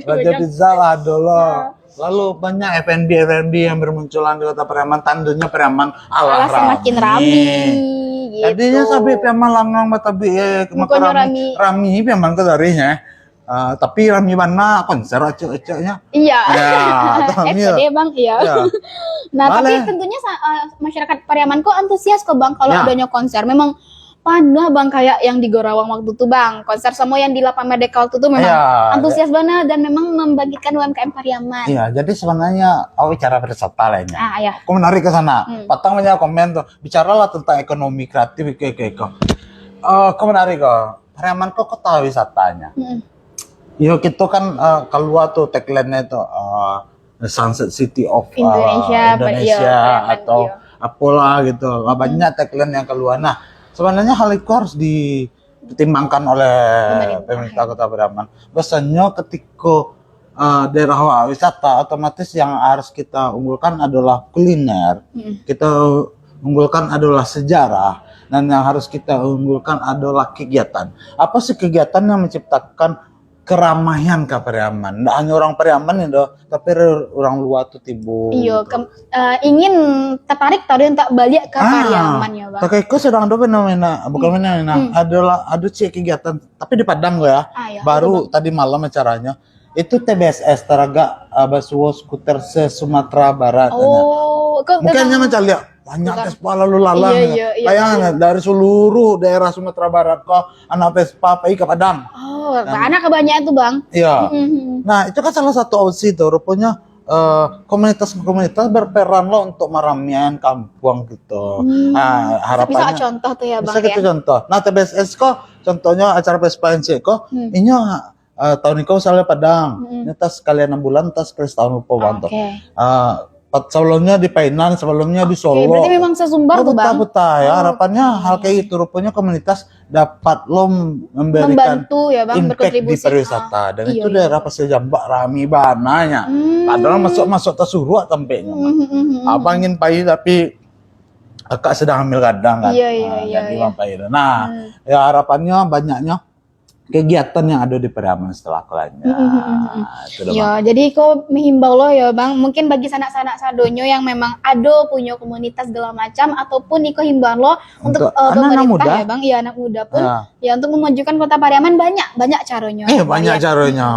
Rajo Pizza lah ado lo. Lalu banyak F and B, F and B yang bermunculan di Kota Pariaman, tandanya Pariaman alah semakin rami. Gitu. Jadinya sabi Pariaman langang batabik, eh, rami. Rami Pariaman ke darinya. Uh, tapi rami bana konser acak-acaknya. Iya. Ya, S T D, Bang, iya. Ya. Nah, tapi tentunya uh, masyarakat Pariaman kok antusias kok, Bang, kalau adanya konser. Memang panuh, Bang, kayak yang di Gorawang waktu tu, Bang. Konser semua yang di Lapang Merdeka waktu tu memang antusias banget dan memang membangkitkan U M K M Pariaman. Iya, jadi sebenarnya awak bicara pariwisata lah ini. Ah, iya. Aku menarik ke sana. Hmm. Patang banyak komen tu, bicaralah tentang ekonomi kreatif, iko, iko, iko. Uh, aku menarik kok. Pariaman kok kota wisatanya. Hmm. Yo, kita kan uh, keluar tu tagline-nya tu uh, Sunset City of Indonesia, uh, Indonesia iya, atau iya. Apalah gitu. Banyak tagline yang keluar. Nah, sebenarnya hal itu harus dipertimbangkan oleh pemerintah, pemerintah Kota Pariaman. Biasanya ketika uh, daerah wisata, otomatis yang harus kita unggulkan adalah kuliner. Hmm. Kita unggulkan adalah sejarah. Dan yang harus kita unggulkan adalah kegiatan. Apa sih kegiatan yang menciptakan keramaian ka Pariaman. Ndak hanya orang Pariaman ni doh, tapi orang luar tu tibo. Iyo, gitu. Ke, uh, ingin tertarik tadi untuk balik ke ah, Pariaman ya, Bang. Pakai kau sedang ada fenomena, bukan hmm. fenomena. Hmm. Adalah ada cek kegiatan, tapi di Padang ya. Ah, iya, baru tadi malam acaranya. Itu T B S S taragak uh, basuo skuter se-Sumatera Barat. Oh, mungkin hanya mencari banyak Vespa lalu lalang. Iya, iya, iya. Bayangkan dari seluruh daerah Sumatera Barat ko anak Vespa pai ke Padang. Oh, anak kebanyakan tu, Bang. Iya. Mm-hmm. Nah, itu kan salah satu opsi tu. Rupanya uh, komunitas-komunitas berperan lo untuk meramian kampung gitu. Hmm. Nah, harapannya bisa contoh tu ya, Bang. Bisa kita ya? Contoh. Nah, T B S S ko contohnya acara Vespa N C ko, hmm. Inyo uh, tahun iko misalnya Padang, mm-hmm. Ini tas sekali enam bulan, tas sekali setahun lupa bang okay. Tu. Uh, sebelumnya di Painan, sebelumnya okay. Di Solo. Berarti memang sesumbar tuh bang. Betul ya. Oh. Harapannya hal kayak itu rupanya komunitas dapat lo memberikan membantu, ya, bang, impact di pariwisata ah, dan iya, itu iya. Daerah Pasir Jambak rami bananya. Hmm. Padahal masuk-masuk tersuruh tampaknya. Hmm, hmm, hmm, hmm. Abang ingin pai tapi akak sedang hamil gadang kan. Iya, iya, nah, iya, jadi iya. Bang pai. Nah, hmm. Ya harapannya banyaknya kegiatan yang ada di Pariaman setelah kelanya. Mm-hmm. Nah, ya, jadi ko menghimbau lo ya bang, mungkin bagi sanak-sanak sadonyo yang memang ado punyo komunitas segala macam ataupun iko himbauan lo untuk, untuk uh, anak-anak pemerintah muda. Ya bang, ya anak muda pun ya. Ya untuk memajukan kota Pariaman banyak banyak caranya. Eh banyak caranya,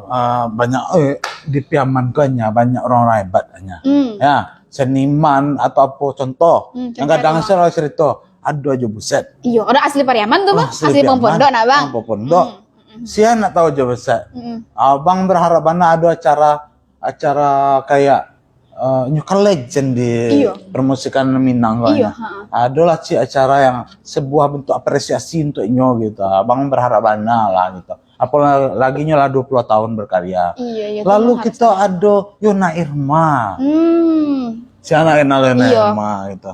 uh, banyak eh, di Piaman ko hanya banyak orang-orang hebat hanya. Hmm. Ya seniman atau apa contoh hmm, yang kadang saya cerita Ado ajo buset. Iyo, orang asli Pariaman tu mah, asli Pondok nak bang. Pondok. Hmm. Sia nak tahu ajo buset. Hmm. Abang berharap mana ada acara acara kayak uh, New Legend di iyo. Permusikan Minang kan. Iyo, ha. Adalah cik acara yang sebuah bentuk apresiasi untuk inyo gitu. Abang berharap mana lah gitu. Apalagi nyo lah dua puluh tahun berkarya. Iya, iya. Lalu kita ado Yona Irma. Hmm. Si anak kenal Yona Irma gitu.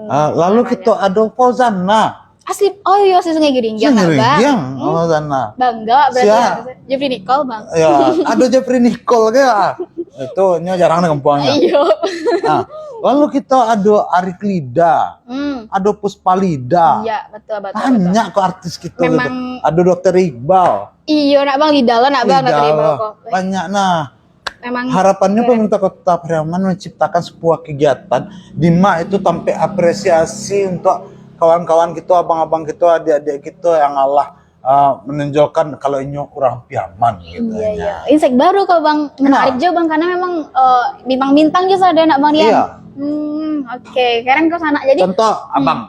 Ah, lalu kita ado Fauzana. Asli, oh iya, asli Sungai Geringging. Sungai Geringging, Fauzana. Bangga berarti. Jeffrey Nicole, Bang. Ya, ado Jeffrey Nicole ke? Itu nyo jarang di kampung. Iya. Nah, lalu kita ado Ari Klida. Hmm. Ado Puspa Lida. Iya, betul betul. Banyak kok artis kita. Memang gitu. Ado Dokter Iqbal. Iyo nak bang, lidah lah nak bang, nak terima kok. Banyak nah. Memang harapannya pemerintah Kota Pariaman menciptakan sebuah kegiatan di ma itu tampil apresiasi untuk kawan-kawan kita, abang-abang kita, adik-adik kita yang Allah uh, menonjolkan kalau inyo urang Piaman gitu. Iya, iya. Insek baru kok bang, menarik juga bang karena memang uh, bintang-bintang juga ada nak bang Rian. Iya. Hmm, oke. Okay. Sekarang kau sana jadi. Contoh hmm. Abang.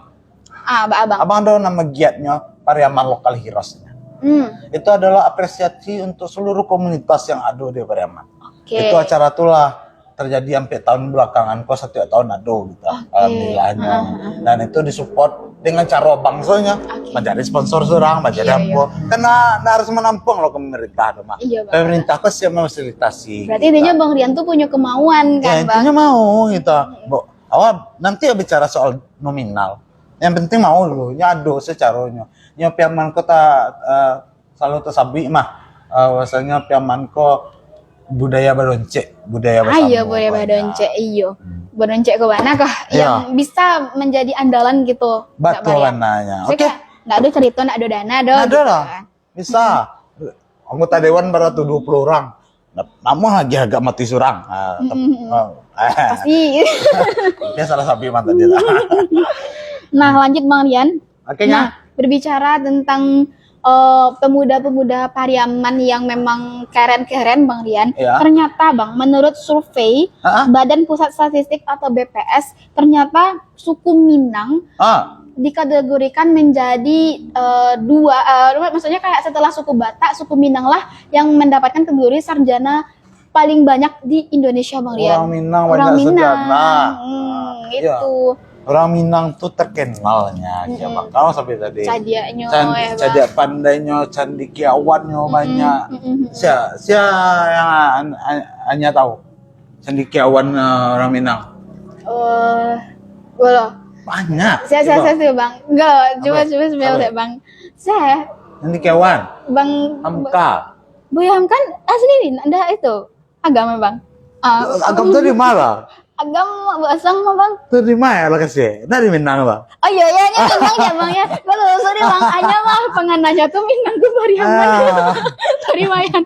Ah, abang. Abang ada nama giatnya Pariaman lokal Hiros. Hmm. Itu adalah apresiasi untuk seluruh komunitas yang ada di Pariaman. Okay. Itu acara itulah terjadi sampai tahun belakangan ko, setiap tahun ado gitu, alhamdulillahnyo. Dan itu disupport dengan cara bank, soalnyo mancari sponsor surang, mancari apo. Kan ndak harus manampuang lo pemerintah tu mah. Pemerintah ko siap memfasilitasi. Berarti intinya Bang Rian tu punya kemauan, kan, Bang? Ya, intinya mau gitu. Bo, awak nanti bicara soal nominal. Yang penting mau dulu, nyo ado secaronyo. Nyo piaman ko ta, eh, selalu tasabuik mah, eh, bahwasanya piaman ko budaya badoncek, budaya basamo. Ah, iyo, budaya badoncek, iyo. Badoncek ko bana kah yang bisa menjadi andalan gitu? Batua bananyo. Oke. Ndak ado carito, ndak ado dana doh. Ndak ado lah. Bisa. Anggota dewan baratus dua puluh orang. Namuah lagi agak mati surang. Ah, pasti. Dia salah sabi mah tadi lah. Nah, lanjut Bang Rian. Oke, nah, berbicara tentang eh, pemuda-pemuda Pariaman yang memang keren-keren, Bang Rian. Ternyata, Bang, menurut survei Badan Pusat Statistik atau B P S, ternyata suku Minang dikategorikan menjadi eh, dua, eh, maksudnya kayak setelah suku Batak, suku Minang lah yang mendapatkan kategori sarjana paling banyak di Indonesia, Bang Rian. Orang Minang banyak sarjana. Hmm, itu. Orang Minang tu terkenalnya, siapa kau sampai tadi? Cadiaknyo, cadiak pandainyo, candikiawannyo banyak. Sia, sia yang an, an, Anya tahu? Candikiawan eh, orang Minang. Eh, bola. Banyak. Sia, sia, sia, Bang. Enggak, coba, coba spell, Bang. Saya. Candikiawan. Bang Hamka. Buya Hamka asli ni, ndak itu. Agam, Bang. Ah. Agam tu di mana? Agam Basang, Bang. Tu di mana lokasi? Dari Minang, Bang. Oh iya, iya, iya, Bang, ya, Bang, ya. Kalau sorry, Bang, hanya mah pengananya tu Minang tu Pariaman. Ah. Pariaman.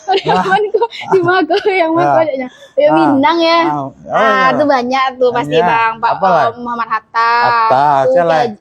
Pariaman ko di mana ko yang mana ko ajaknya? Ya, Minang ya. Ah, tu banyak tu pasti, Bang. Pak Muhammad Hatta. Hatta, siapa lagi?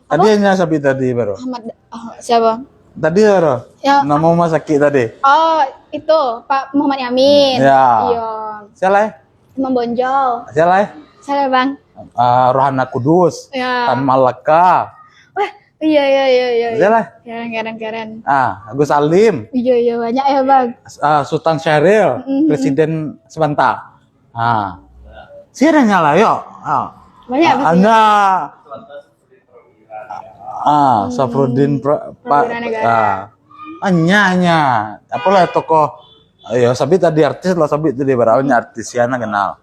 Tadi hanya sabik tadi baru. Ahmad, oh, siapa? Tadi baru. Ya. Nama rumah sakit tadi? Oh, itu Pak Muhammad Yamin. Ya. Iya. Siapa lagi? Imam Bonjol. Siapa lagi? Siapa, Bang? Ah, Rohana Kudus. Ya. Tan Malaka. Wah, iya, iya, iya, iya. Siapa lagi? Keren, keren, keren. Ah, Agus Salim. Iya, iya, banyak ya, Bang. Ah, Sultan Syahril, Presiden sebentar. Ah. Siapa yang nyala, yuk? Ah. Banyak pasti. Anda Ah, Safrudin Pra-, Pa-, Prawira Negara. Ah. Anya, anya. Apalah tokoh, yo, sabik tadi artis lah, sabik tadi barang artis, ya, nak kenal.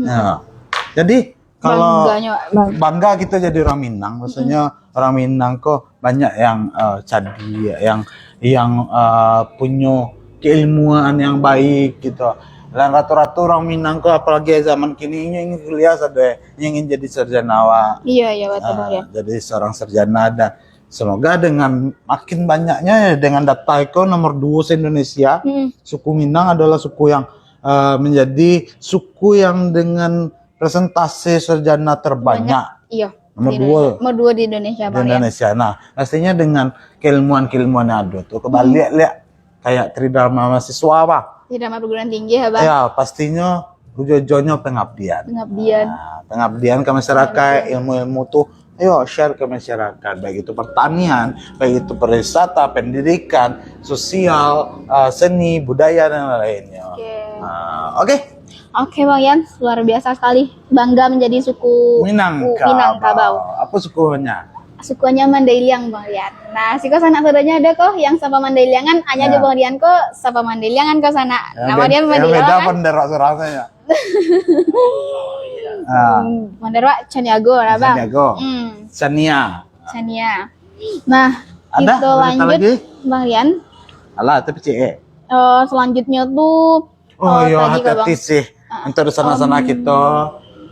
Ya. Jadi, kalau bangga kita jadi orang Minang, maksudnya orang Minang ko banyak yang eh, cadiak, yang yang eh, punyo keilmuan yang baik gitu. Dan rata-rata orang Minang ko, apalagi zaman kini, inyo ingin kuliah sadoe, inyo ingin jadi sarjana awak. Iya, iya, betul, Bang, ya. Jadi seorang sarjana, dan semoga dengan makin banyaknya, dengan data iko nomor dua se-Indonesia, suku Minang adalah suku yang eh, menjadi suku yang dengan presentase sarjana terbanyak. Iya. Nomor dua. Nomor dua di Indonesia, Bang, ya. Di Indonesia. Nah, pastinya dengan keilmuan-keilmuan yang ada tu, kebalik lihat kayak Tridharma mahasiswa apa? Tridharma perguruan tinggi, ya, Bang? Ya, pastinya ujo-ujonyo pengabdian. Pengabdian. Nah, pengabdian ke masyarakat, ilmu-ilmu tu, ayo share ke masyarakat, baik itu pertanian, baik itu pariwisata, pendidikan, sosial, eh, seni, budaya, dan lain-lainnya. Oke. Ah, oke. Oke, Bang Yan, luar biasa sekali. Bangga menjadi suku Minangkabau. Minangkabau. Apa sukunya? Sukunya Mandailing, Bang Yan. Nah, siko sanak saudaranya ada ko yang sapa Mandailingan, hanya aja Bang Yan ko sapa Mandailingan ko sanak. Nama dia Mandailing kan? Beda pun derak surang saja. Ah. Hmm, Mandailing Caniago lah, Bang. Caniago. Hmm. Cania. Cania. Nah, ada kita lanjut lagi, Bang Yan. Alah, tapi cek. Eh, selanjutnya tuh Oh, eh, iya, tadi, Bang. Hati-hati sih. Untuk di sana-sana kita,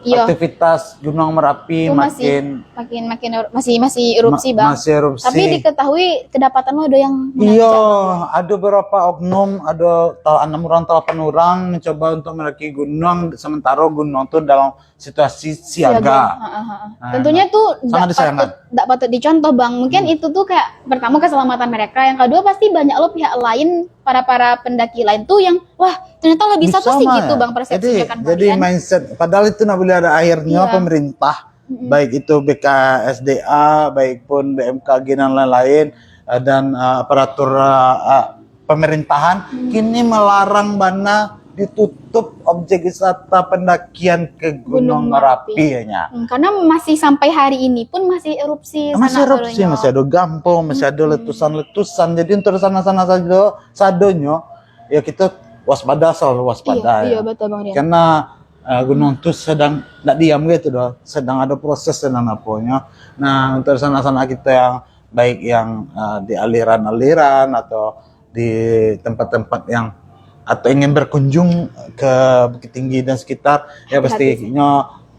iya, aktivitas Gunung Merapi itu masih makin, makin, makin er-, masih, masih erupsi, ma-, Bang. Masih erupsi. Tapi diketahui kedapatan lo ada yang menanjak. Iya, ada beberapa oknum, ada ta-, enam orang, delapan orang mencoba untuk mendaki gunung, sementara gunung tu dalam situasi siaga. Siaga. Ha, ha, ha. Nah, tentunya itu sangat disayangkan. Ndak patut, ndak patut dicontoh, Bang. Mungkin itu tuh kayak, pertama, keselamatan mereka, yang kedua pasti banyak lo pihak lain, para-para pendaki lain tuh yang, wah, ternyata lebih satu sih gitu, Bang, persepsinya kan, Bang. Jadi mindset, padahal itu ndak boleh ada akhirnya. Pemerintah, baik itu B K S D A, baik pun B M K G dan lain-lain, eh, dan eh, aparatur eh, eh, pemerintahan kini melarang bana ditutup objek wisata pendakian ke Gunung Gunung Merapi. Merapi, ya. Hmm, karena masih sampai hari ini pun masih erupsi Masih sana erupsi, dulunya. Masih ada gampong, masih ada Mm-mm. letusan-letusan. Jadi untuk sanak-sanak sado, sadonyo, ya kita waspada, selalu waspada, Iya, ya. Iya, betul, Bang Rian. Karena, eh, gunung tu sedang ndak diam gitu doh, sedang ada proses dan aponyo. Nah, untuk sanak-sanak kita yang baik yang, eh, di aliran-aliran atau di tempat-tempat yang, atau ingin berkunjung ke Bukittinggi dan sekitar, ya Hati-hati sih. pastinya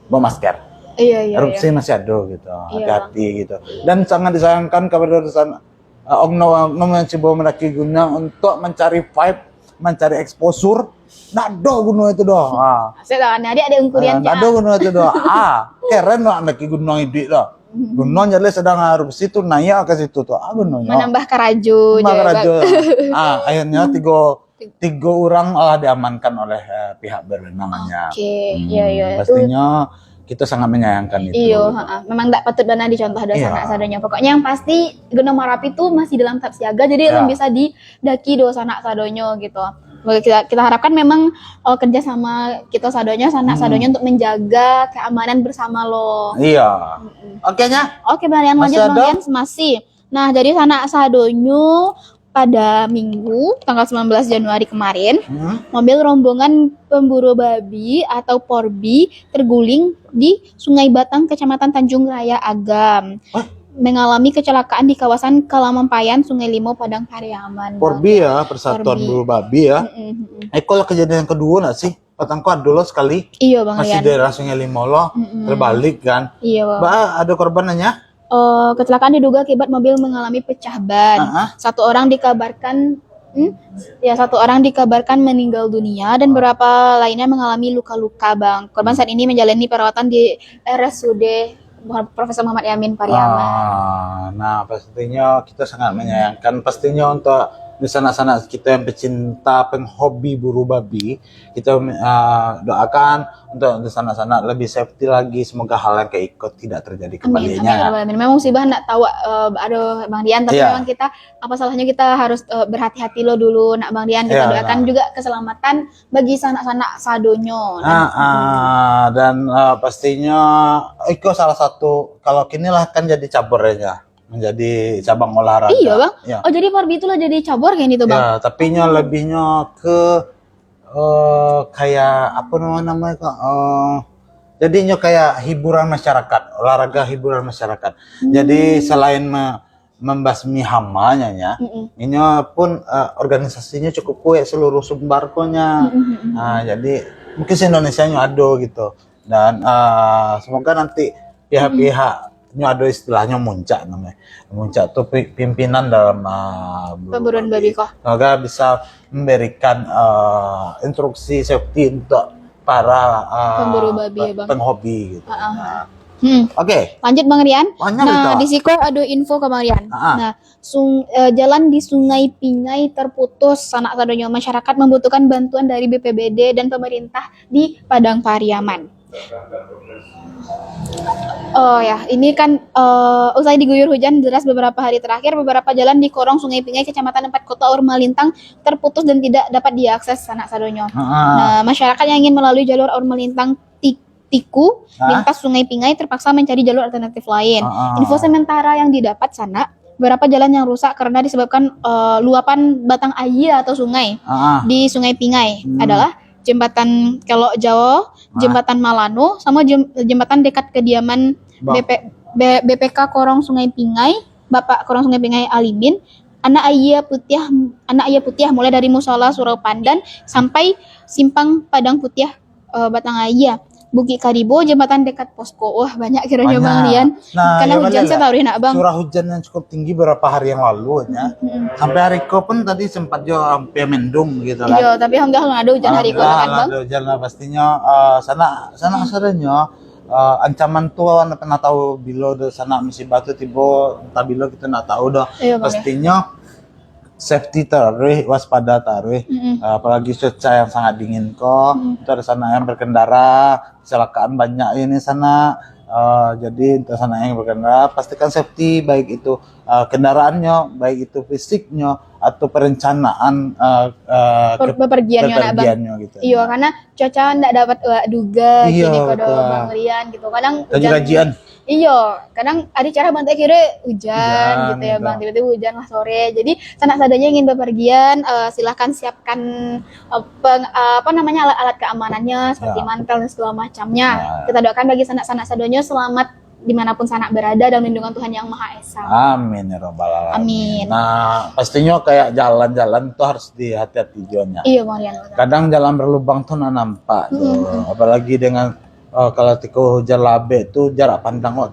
bawa masker. Iya, iya, Erupsi iya. masih ada gitu, Iya, hati-hati gitu. Dan sangat disayangkan kepada sana, eh, oknum-oknum yang cuba mendaki gunung untuk mencari vibe, mencari exposure, ndak ada gunung itu doh. Ah. Saya tahu, adik-adik ungkurian Ah, ndak ada gunung itu doh. Ah, keren lah mendaki gunung iduik doh. Gunung jadi sedang erupsi tu naik ke situ tu. Ah, gunungnya. Menambah karajo Menambah je, karajo. Bang. Ah, akhirnya tiga, tiga orang lah diamankan oleh, eh, pihak berwenangnya. Oke, Hmm, iya, iya. Itu pastinya kita sangat menyayangkan itu, Iyo, gitu. Ha-ha. Memang tak patut bana dicontoh doh Iya. sanak sadonyo. Pokoknya yang pasti Gunung Merapi tu masih dalam tahap siaga, jadi Ya. belum bisa didaki doh sanak sadonyo gitu. Kita, kita harapkan memang, eh, kerjasama kita sadonyo, sanak Hmm. sadonyo untuk menjaga keamanan bersama lo. Iya. Mm-mm. Oke nya? Oke, Bang Rian, Masih lanjut, Bang ada? Rian, masih. Nah, jadi sanak sadonyo pada Minggu tanggal sembilan belas Januari kemarin, Hmm. mobil rombongan pemburu babi atau Porbi terguling di Sungai Batang, Kecamatan Tanjung Raya Agam. Hah? Mengalami kecelakaan di kawasan Kalamampayan, Sungai Limau, Padang Pariaman, Bang. Porbi ya, Persatuan Porbi. Buru Babi ya. Mm-mm, mm-mm. Eh, kok lah kejadian yang kedua nak sih? Patang kok dulu sekali. Iya, Bang Masih Rian. daerah Sungai Limau loh, Mm-mm. terbalik kan. Iya, Bang. Ba, ada korban nanya? Eh, kecelakaan diduga akibat mobil mengalami pecah ban. Ah, ah. Satu orang dikabarkan, hmm? Ya, satu orang dikabarkan meninggal dunia dan Ah. beberapa lainnya mengalami luka-luka, Bang. Korban saat ini menjalani perawatan di R S U D Profesor Muhammad Yamin Pariaman. Ah, nah, pastinya kita sangat menyayangkan. Pastinya untuk di sanak-sanak kita yang pecinta, penghobi buru babi, kita, ah, doakan untuk, untuk sanak-sanak lebih safety lagi. Semoga hal yang kayak ikut tidak terjadi Amin, kembalinya. amin, ya Rabbal Alamin. Memang musibah nak tahu, eh, aduh, Bang Rian, tapi Iya. memang kita, apa salahnya kita harus, eh, berhati-hati lo dulu, nak Bang Rian. Kita Iya, doakan nah. juga keselamatan bagi sanak-sanak sadonyo. Ah, ah, dan, ah, pastinya iko salah satu, kalau kini lah kan jadi cabur aja, menjadi cabang olahraga. Iya, Bang. Ya. Oh, jadi Porbi itulah jadi cabur kayak gitu, Bang? Ya, tapi nyo Oh. lebihnya ke, eh, kayak apa nama, namanya kok? Eh, jadinya kayak hiburan masyarakat, olahraga hiburan masyarakat. Jadi Hmm. selain me-, membasmi hamanya, ya, Mm-mm. inyo pun, eh, organisasinya cukup kuat seluruh Sumbar ko nya. Mm-mm, mm-mm. Ah, jadi mungkin se-Indonesia nyo ado gitu. Dan, eh, semoga nanti pihak-pihak nyo ado istilahnyo muncak namanya. Muncak tu pi-, pimpinan dalam, eh, buru Pemburu babi. babi ko. Semoga bisa memberikan, eh, instruksi safety untuk para, eh, Pemburu babi, pe-, ya, Bang. penghobi gitu. Ha, ha, ha. Nah. Hmm. Oke. Lanjut, Bang Rian. Banyak Nah, cerita. di siko ado info ke Bang Rian. Ha, ha. Nah, sung-, eh, jalan di Sungai Pingai terputus, sanak sadonyo, masyarakat membutuhkan bantuan dari B P B D dan pemerintah di Padang Pariaman. Oh ya, ini kan, eh, usai diguyur hujan deras beberapa hari terakhir, beberapa jalan di Korong Sungai Pingai, Kecamatan Empat Kota, Aur Malintang, terputus dan tidak dapat diakses, sanak sadonyo. Ha, ha. Nah, masyarakat yang ingin melalui jalur Aur Malintang Ti-, Tiku, Hah? lintas Sungai Pingai, terpaksa mencari jalur alternatif lain. Ah, ah. Info sementara yang didapat, sanak, beberapa jalan yang rusak karena disebabkan, eh, luapan batang aia atau sungai Ah, ah. di Sungai Pingai Hmm. adalah Jembatan Kelok Jawo, Ah. Jembatan Malano, sama jem-, jembatan dekat kediaman Bang. B P, B-, B P K Korong Sungai Pingai, Bapak Korong Sungai Pingai Alimin, anak aia putiah, anak aia putiah mulai dari Musala Surau Pandan sampai Simpang Padang Putiah, eh, Batang Aia, Bukit Karibo, jembatan dekat posko. Wah, banyak kiranya, Bang Banyak. Rian. Nah, Karena ya, hujan balik lah. sataruih nak, Bang. Curah hujan yang cukup tinggi beberapa hari yang lalu, ya. Mm-mm. Sampai hari ko pun tadi sempat jo hampir mendung gitu kan. Iya, tapi alhamdulillah alun ada hujan hari ko Alhamdulillah, kan, Bang? Ada hujan lah pastinya. Eh, sanak, sanak Hmm. sadonyo, eh, ancaman tu awak ndak pernah tahu bilo do sanak musibah tu tibo, entah bilo kita ndak tahu dah. Iya, Bang, ya. Pastinya safety taruih, waspada taruih. Mm-mm. Eh, apalagi cuaca yang sangat dingin ko, Mm. itu ada sanak yang berkendara, kecelakaan banyak ini sanak. Eh, jadi untuk sanak yang berkendara, pastikan safety, baik itu, eh, kendaraannyo, baik itu fisiknyo, atau perencanaan, eh, eh, Per- ke- bepergiannya anak bang. Bepergiannya gitu. Iyo, karena cuaca ndak dapat awak duga Iyo, gini pada betul. Bang Rian gitu. Kadang hujan. Kaji-kajian. Iyo, kadang ada cara bantu kira hujan Hujan, gitu ya gitu. Bang. Tiba-tiba hujan lah sore. Jadi sanak sadonyo ingin bepergian, eh, silahkan siapkan eh, peng- eh, apa namanya alat-alat keamanannya seperti Ya. mantel dan segala macamnya. Ya. Kita doakan bagi sanak-sanak sadonyo selamat dimanapun sanak berada dalam lindungan Tuhan Yang Maha Esa. Amin ya rabbal alamin. Amin. Nah, pastinya kayak jalan-jalan tuh harus dihati-hati juga nya. Iyo Bang Rian. Kadang jalan berlubang tuh nak nampak tuh. Mm-mm. Apalagi dengan eh, kalau tiko hujan labek tuh jarak pandang kok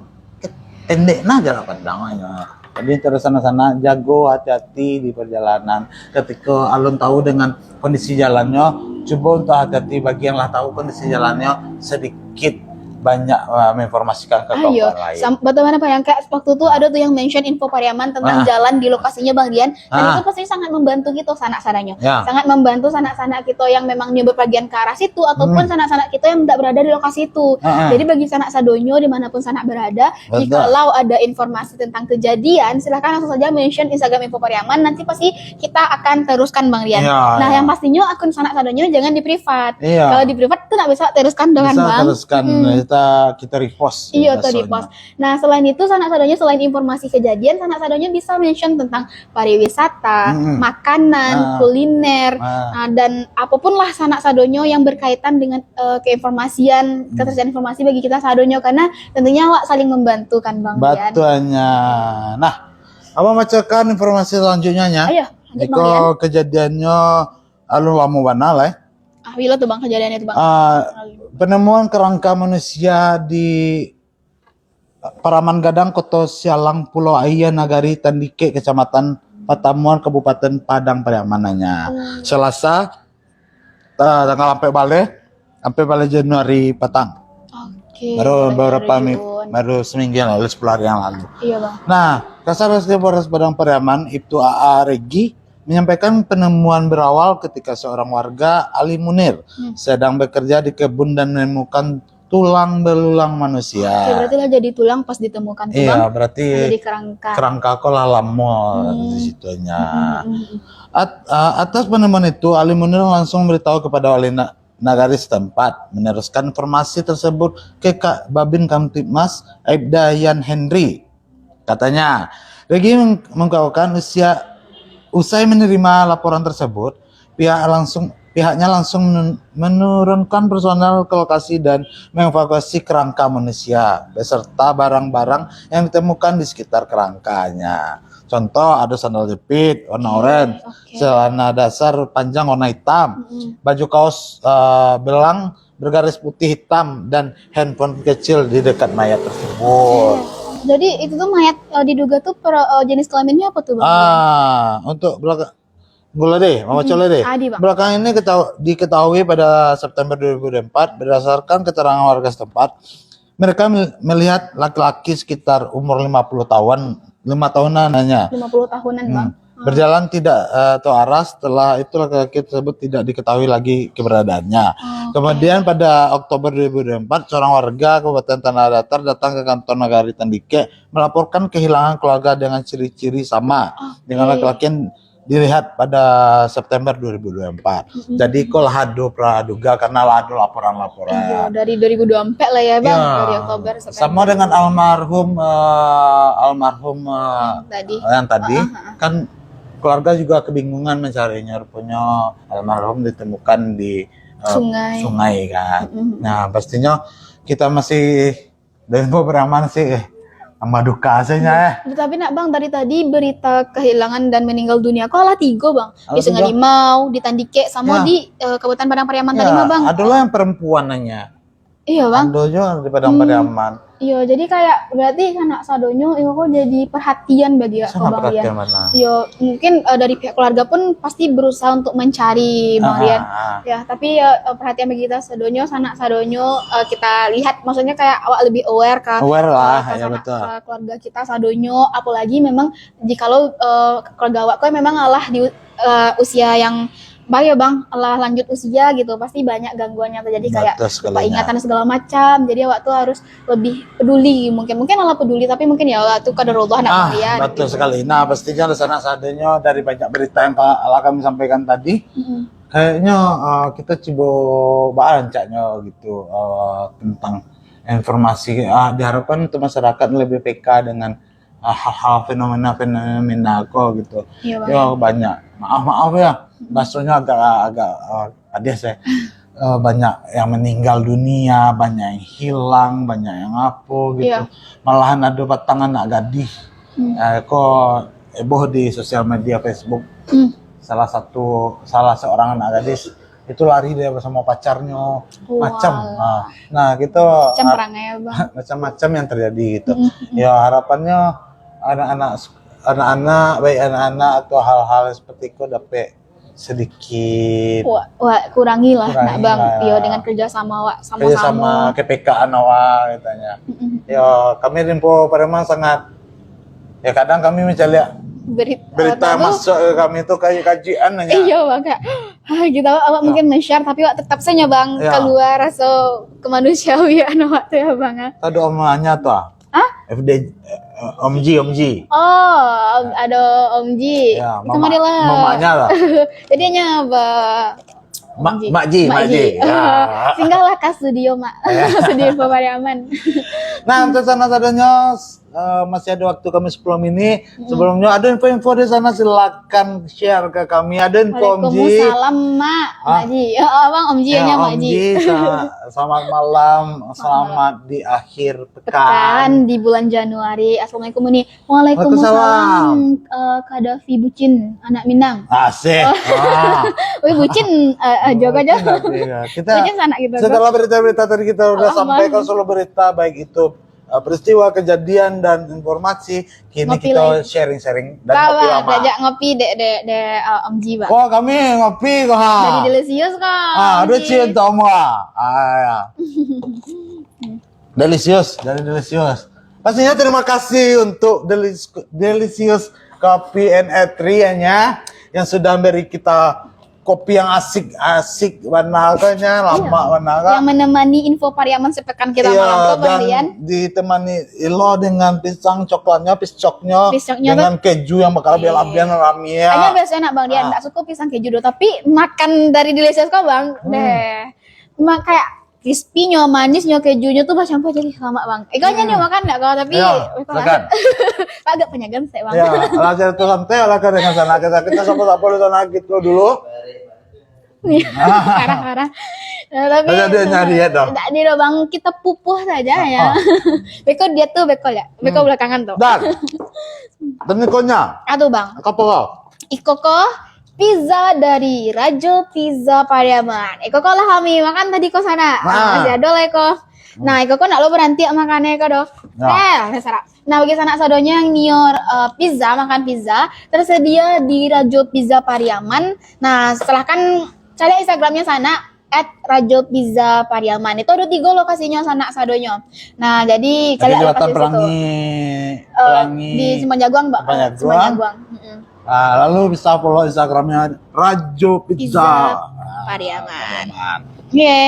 pendek nah jarak pandang ya. Jadi terus sana-sana jago hati-hati di perjalanan. Ketika alun tahu dengan kondisi jalannya, cuba untuk hati-hati bagi yang lah tahu kondisi jalannya sedikit banyak uh, menginformasikan ke Ayo, kawan lain. sam- bagaimana Pak yang kayak waktu itu ada tuh yang mention info Pariaman tentang Ah. jalan di lokasinya Bang Rian, dan Ah. itu pasti sangat membantu gitu sanak sadonyo. Ya. Sangat membantu sanak-sanak kita yang memang nyo berpergian ke arah situ ataupun Hmm. sanak-sanak kita yang tidak berada di lokasi itu. Ah, ah. Jadi bagi sanak sadonyo dimanapun sanak berada, Betul. jikalau ada informasi tentang kejadian, silahkan langsung saja mention Instagram Info Pariaman. Nanti pasti kita akan teruskan Bang Rian. Ya, Nah, ya. yang pastinya akun sanak sadonyo jangan di privat. Iya. Kalau di privat tuh nggak bisa teruskan dong kan Bisa Bang. teruskan Hmm. kita kita repost. Iya, biasanya. Tadi Bos. Nah, selain itu sanak sadonyo selain informasi kejadian, sanak sadonyo bisa mention tentang pariwisata, Mm-mm. makanan, Ah. kuliner, Ah. ah, dan apapun lah sanak sadonyo yang berkaitan dengan eh, keinformasian, Hmm. ketersediaan informasi bagi kita sadonyo karena tentunya awak saling membantu kan Bang Rian. Betulnya. Nah, abang bacakan informasi selanjutnya nya. Ayo, lanjut Bang Iko Rian. Kejadiannya alun lamo bana lah eh. Ah, bila tuh Bang kejadiannya tuh Bang? Ah, penemuan kerangka manusia di Paraman Gadang, Koto Sialang, Pulau Aia, Nagari Tandikek, Kecamatan Patamuan, Kabupaten Padang Pariaman nya. Hmm. Selasa, ah, tanggal ampek baleh, ampek baleh Januari patang. Oke. Baru Bulan beberapa Jun. mi- baru seminggu yang lalu, sepuluh hari yang lalu. Iya Bang. Nah, Kasar Reskrim Polres Padang Pariaman, Ibtu A A Regi, menyampaikan penemuan berawal ketika seorang warga Ali Munir Hmm. sedang bekerja di kebun dan menemukan tulang belulang manusia. Oke, berarti lah jadi tulang pas ditemukan tuh Iya, Bang. berarti Jadi kerangka. kerangka kok lah lama Hmm. di situnya. Hmm, hmm, hmm. At- ah, atas penemuan itu, Ali Munir langsung memberitahu kepada wali na- nagari setempat, meneruskan informasi tersebut ke Kak Babin Kamtibmas, Aibda Yan Henry. Katanya, Regi meng- mengungkapkan usia, usai menerima laporan tersebut, pihak langsung pihaknya langsung menun- menurunkan personel ke lokasi dan mengevakuasi kerangka manusia beserta barang-barang yang ditemukan di sekitar kerangkanya. Contoh, ada sandal jepit warna oranye, Oke. celana dasar panjang warna hitam, Mm-mm. baju kaos eh, belang bergaris putih hitam, dan handphone kecil di dekat mayat tersebut. Jadi itu tuh mayat eh, diduga tuh per- eh, jenis kelaminnya apa tuh Bang? Ah, untuk belakang, gula deh, mau Mm-mm. Cole deh. Adi, Bang. Belakang ini ketahu, diketahui pada September dua ribu dua puluh empat, berdasarkan keterangan warga setempat, mereka mel- melihat laki-laki sekitar umur lima puluh tahun, lima tahunan hanya. Lima puluh tahunan, Hmm. Bang. Berjalan tidak eh, tahu arah, setelah itu laki-laki tersebut tidak diketahui lagi keberadaannya. Oke. Kemudian pada Oktober dua ribu dua puluh empat, seorang warga Kabupaten Tanah Datar datang ke kantor Nagari Tandikek melaporkan kehilangan keluarga dengan ciri-ciri sama Oke. dengan laki-laki yang dilihat pada September dua ribu dua puluh empat. Mm-mm. Jadi kok lah ado praduga karena lah ado laporan-laporan. Iya, dari dua ribu dua puluh empat lah ya, Bang. Ya. Dari Oktober, September. Sama dengan almarhum eh, almarhum eh, Yang tadi. yang tadi Ah, ah, ah. Kan keluarga juga kebingungan mencarinya, rupanya almarhum ditemukan di eh, Sungai. Sungai kan. Mm-mm. Nah, pastinya kita masih dari beberapa sih eh, tambah duka saja eh. Tapi nak Bang, dari tadi berita kehilangan dan meninggal dunia kok lah tiga Bang. Alah Di Sungai tiga. Limau, di Tandikek, sama Ya. di eh, Kabupaten Padang Pariaman tadi Ya, mah Bang. adalah yang perempuan nanya. Iya Bang. Ado juga di Padang Hmm. Pariaman. Iya, jadi kayak berarti sanak sadonyo itu kok jadi perhatian bagi aku Sangat Bang Rian. Perhatian mana? Iya, mungkin eh, dari pihak keluarga pun pasti berusaha untuk mencari Bang Ah, Rian. ah, ah. Ya, tapi ya eh, perhatian bagi kita sadonyo, sanak sadonyo eh, kita lihat, maksudnya kayak awak lebih aware ke Aware lah, eh, ke ya sanak, betul. ke keluarga kita sadonyo, apalagi memang jikalau eh, keluarga awak kok memang alah di eh, usia yang Bagai, Bang, lah lanjut usia gitu, pasti banyak gangguan yang terjadi, kayak lupa ingatan segala macam. Jadi awak tuh harus lebih peduli, mungkin, mungkin lah peduli, tapi mungkin ya Allah tuh kadarullah nak. Ah, batul sekali. Nah, pastinya lah sanak sadonyo dari banyak berita yang ka-, lah kami sampaikan tadi, kayaknya, uh, kita cubo bahas rancaknyo gitu, uh, tentang informasi, uh, diharapkan untuk masyarakat lebih peka dengan, uh, hal-hal fenomena-fenomena ko gitu. Iya, Bang. Yo, banyak. Maaf-maaf ya, bahasonyo agak, agak, uh, pedih ya. Eh, banyak yang meninggal dunia, banyak yang hilang, banyak yang apo gitu. Iya. Malahan ado patang anak gadih. Hmm. Eh, ko heboh di sosial media Facebook. Hmm. Salah satu, salah seorang anak gadis itu lari dia bersama pacarnyo. Macam. Walah. Nah, nah, gitu, macam ah, perangai, Bang. Macam-macam yang terjadi gitu. Hmm, hmm. Ya, harapannya anak-anak, anak-anak, baik anak-anak atau hal-hal seperti itu dapat sedikit. Wak, wak kurangi lah, nak, Bang. Kurangi lah. Yo, dengan kerjasama wak, sama-sama. Kerjasama, kepekaan awak, katanya. Mm-mm. Yo, kami Info Pariaman sangat, ya, kadang kami mencari berita, berita apa tuh? Masuk ke kami tu kaji-kajian aja. Iya, Bang, Kak. Ah, gitu, awak, awak mungkin men-share, tapi awak tetap saja, Bang, keluar rasa kemanusiaan awak tu ya, Bang, ah. Tadi omanya tu, ah. Hah? F D, eh, Om Ji, Om Ji. Oh, Om-, ado Om Ji. Ya, itu mama-, mari lah. Mamanya lah. Jadi hanya ba-, Ma-, Om Ji. Mak Ji, Mak Mak Ji. Ji. Ya. Singgahlah ke studio, Mak. Ya. Studio Info Pariaman. Nah, untuk sanak sadonyo, eh, masih ada waktu kami sepuluh menit. Mm-mm. Sebelumnya ada info-info di sana, silakan share ke kami. Ada info, Om Ji? Waalaikumsalam, Mak. Ah. Mak Ji. Ya, Abang, Om Ji, ya, hanya Mak Ji. Om Ji, sa-, selamat malam, selamat di akhir pekan. Pekan di bulan Januari. Assalamualaikum, Uni. Waalaikumsalam. Waalaikumsalam. Eh, Kadafi Bucin, anak Minang. Asik. Oh. Wah. Wih, bucin, eh, eh, jaga, bucin jaga. Tapi ya. Kita bucin sanak kita, setelah berita-berita tadi kita udah sampaikan seluruh berita, baik itu, eh, peristiwa, kejadian, dan informasi, kini kita sharing-sharing dan ngopi lah, Mak. Diajak ngopi dek, dek, dek, eh, Om Ji, Bang. Oh, kami ngopi ko, ha. Dari Delicious ko, ah, Om Ji. Ada cium tak, Om, ha? Ah, ya. Delicious, dari Delicious. Pastinya terima kasih untuk Delis-, Delicious Coffee and Eatery ya, yang sudah memberi kita kopi yang asik-asik bana ko nyo, lamak bana ko. Yang menemani info Pariaman sepekan kita malam tu, Bang Rian. Iya, dan ditemani ilo dengan pisang coklatnya, piscoknya, dengan keju yang bakal biar-biar rami ya. Hanya biasanya nak, Bang Rian, ndak suka pisang keju doh, tapi makan dari Delicious ko, Bang, deh. Mak, kayak crispy-nyo, manisnyo, kejunyo tu bacampur jadi lamak, Bang. Eh, kau nyo makan ndak kau? Tapi, ya, makan. Agak panyagan sek, Bang. Ya, lah, cerita santai lah kan dengan sanak kita. Kita sapa-sapa dulu sanak kita dulu. Parah-parah. Nah, tapi dia nyari ya, dong. Ndak ado, Bang. Kita pupuh saja ya. Ah. Beko dia tu, beko ya. Beko belakangan tu. Dan. Dan ikonya. Ado, Bang. Apa kau? Iko ko pizza dari Rajo Pizza Pariaman. Iko ko lah kami makan tadi ko sanak. Ah, masih ado lah iko. Nah, iko ko ndak lo beranti makan iko doh. Ya. Eh, sarak. Nah, bagi sanak sadonyo yang nio, eh, pizza, makan pizza, tersedia di Rajo Pizza Pariaman. Nah, silahkan cari Instagramnya sanak, at Rajo Pizza Pariaman. Itu ada tiga lokasinyo sanak sadonyo. Nah, jadi cari lokasi situ. Pelangi, eh, Pelangi. Di Simpang Jaguang, Bang. Simpang Jaguang. Simpang Jaguang. Mm-mm. Ah, lalu bisa follow Instagramnya Rajo Pizza. Pizza Pariaman. Pariaman. Oke.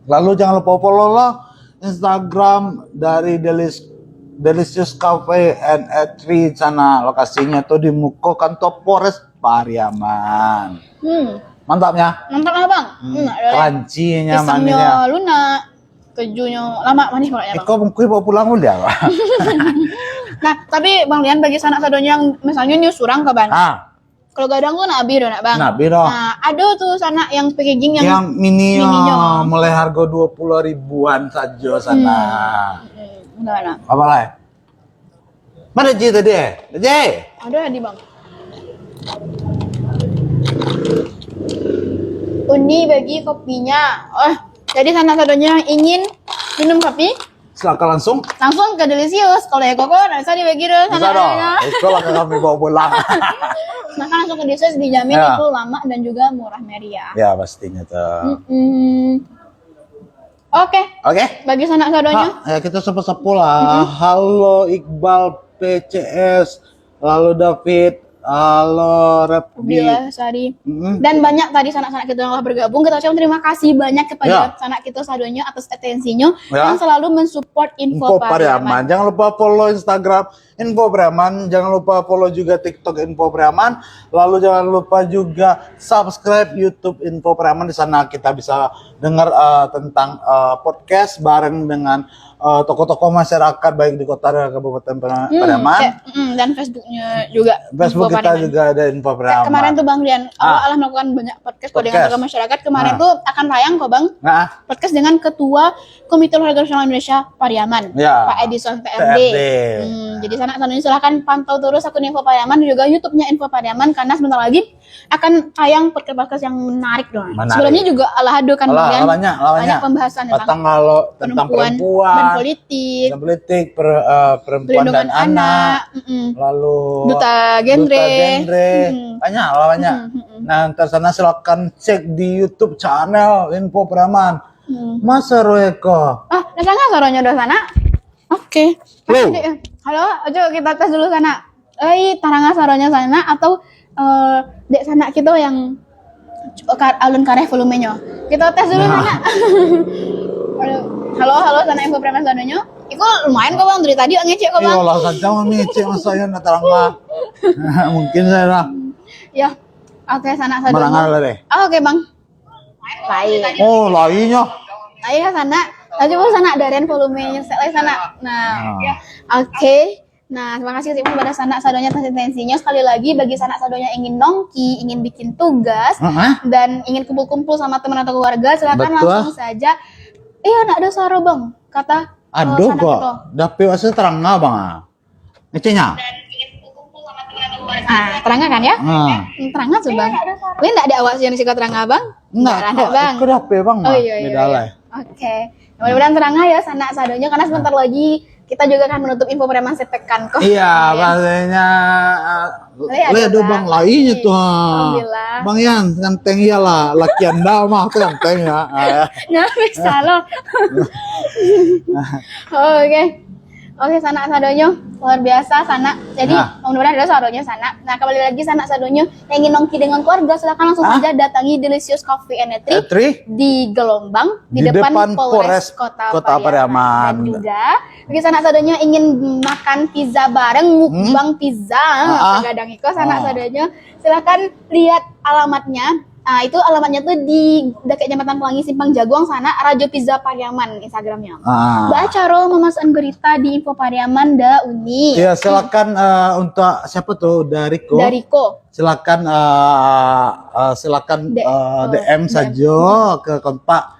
Lalu jangan lupa follow lah Instagram dari Delis-, Delicious Cafe and Eatery sana. Lokasinya tuh di muko kantor Polres Pariaman. Hmm. Mantap ya? Mantap lah, Bang. Hmm. Hmm, ada crunchy-nya, pisangnya manisnya. Lunak. Kejunyo lamak, manis pokoknya, Bang. Iko mungkin bawa pulang boleh, Bang. Nah, tapi Bang Rian, bagi sanak sadonyo yang misalnyo nio surang ka Ban-, ah. Kalau gadang tu nak abih doh, nak, Bang? Nak abih doh. Nah, ado tu sanak yang packaging yang mininyo. Yang mini, ah, mulai harga dua puluh ribuan sajo sana. Hmm. Hmm, benar, benar. Apa lah? Mana Ji tadi, eh? Ji! Ada tadi, Bang. Uni bagi kopinya. Oh, jadi sanak sadonyo yang ingin minum kopi, silakan langsung. Langsung ke Delicious. Kalau yang koko, ndak usah dibagi dulu. Bisa sana dong. Itu lah kami bawa pulang. Silakan langsung ke Delicious, dijamin itu lamak dan juga murah meriah. Ya, pastinya tuh. Mm-mm. Oke. Oke. Bagi sanak sadonyo. Ha, ya, kita sapa-sapa lah. Mm-mm. Halo Iqbal P C S, lalu David, Halo, Rep. Bila Sari. Mm-mm. Dan banyak tadi sanak-sanak kita yang telah bergabung. Kita ucapkan terima kasih banyak kepada Ya. sanak kita sadonyo atas atensinyo Ya. yang selalu mensupport Info, Info Pariaman. Jangan lupa follow Instagram Info Pariaman. Jangan lupa follow juga TikTok Info Pariaman. Lalu jangan lupa juga subscribe YouTube Info Pariaman. Di sana kita bisa dengar eh, tentang eh, podcast bareng dengan eh, tokoh-tokoh masyarakat baik di kota dan Kabupaten Pari- Hmm, Pariaman. eh, mm, dan Facebooknya juga Facebook Info kita Pariaman. juga ada Info Pariaman. Kemarin tuh Bang Rian, Ah. Allah melakukan banyak podcast kok dengan Podcast. tokoh masyarakat. Kemarin Ah. Tuh akan tayang kok Bang Nah, podcast dengan Ketua Komite Olahraga Nasional Indonesia Pariaman, Ya. Pak Edison T R D. T R D. Hmm, jadi sanak sadonyo silahkan pantau terus akun Info Pariaman dan juga YouTube-nya Info Pariaman karena sebentar lagi akan tayang podcast-podcast yang menarik dong. Menarik. Sebelumnya juga alah ado kan Alah, Rian? alah banyak, alah Banyak banyak. pembahasan tentang Patang kalau tentang perempuan, perempuan, dan politik, dan politik, per- eh, perempuan perlindungan dan anak, mm-mm. lalu Duta genre. Duta genre. Mm-mm. Banyak lah banyak. Mm-mm, mm-mm. Nah, ntar sana silakan cek di YouTube channel Info Pariaman. Hmm. Masa Roeko. Ah, nak sangat suaranya dah sana? Oke. Halo. Dek, halo, coba kita tes dulu sana. Eh, tarangah suaranya sana atau eh, dek sana kita yang ka- alun kareh volumenya. Kita tes dulu Nah. Sana. Halo, halo, halo sana Info Pariaman sadonyo. Iko lumayan kok Bang dari tadi ngecek kok Bang. Iyalah, sancang mami cek masa yo nak tarangah. Mungkin saya lah. Ya. Oke, sana sadonyo. Marangah lah deh. Oh, oke Bang. Lain. Oh, lainnya. Ayo sana. Ayo coba sana daren volumenya. Saya sana. Nah. Nah. Oke. Nah, terima kasih kepada sanak sadonyo atas atensinyo. Sekali lagi, bagi sanak sadonyo yang ingin nongki, ingin bikin tugas, Heeh. dan ingin kumpul-kumpul sama teman atau keluarga, silakan Betul. Langsung saja. Eh, nak ada suara bang, kata eh, Aduh sanak kok. kita. Dapet wak saya tarangah bang. Ah. Ngeceknya. Ah, tarangah kan ya? Ah. Hmm, tarangah tuh bang. Ini ndak ada awak yang suka tarangah bang? Enggak Ndak kok. bang. Aku dapet bang. Oh Ah. iya iya. Beda Iya. lah. Oke. Mudah-mudahan tarangah ya sanak sadonyo karena sebentar lagi kita juga akan menutup Info Pariaman sepekan kok. Iya, Iya. Bahasanya uh, Boleh ada, boleh ada Bang. bang lainnya tuh. Ha. Alhamdulillah. Bang Yan, ganteng iyalah, laki anda mah tuh ganteng ya. Ah. Nah, bisa loh. Oke. Oke, sanak sadonyo luar biasa sanak. Jadi Nah. Mudah-mudahan ada suaranya sanak. Nah, kembali lagi sanak sadonyo yang ingin nongki dengan keluarga, silakan langsung Hah? Saja datangi Delicious Coffee and Eatery Etri? Di Gelombang di, Di depan, depan Polres, Polres Kota, Kota Pariaman. Pariaman. Dan juga bagi sanak sadonyo ingin makan pizza bareng, mukbang pizza Ah, ah. Gadang iko sanak Ah. Sadonyo, silakan lihat alamatnya. Ah, itu alamatnya tuh di dekat Jambatan Pelangi Simpang Jaguang sana, Rajo Pizza Pariaman Instagramnya. Ah. Baa caro mamasan berita di Info Pariaman da Uni. Ya, silakan eh, untuk siapa tuh, dari Ko? Dari Ko. Silakan eh, eh, silakan D- eh, oh, D M D M. Saja ke kontak.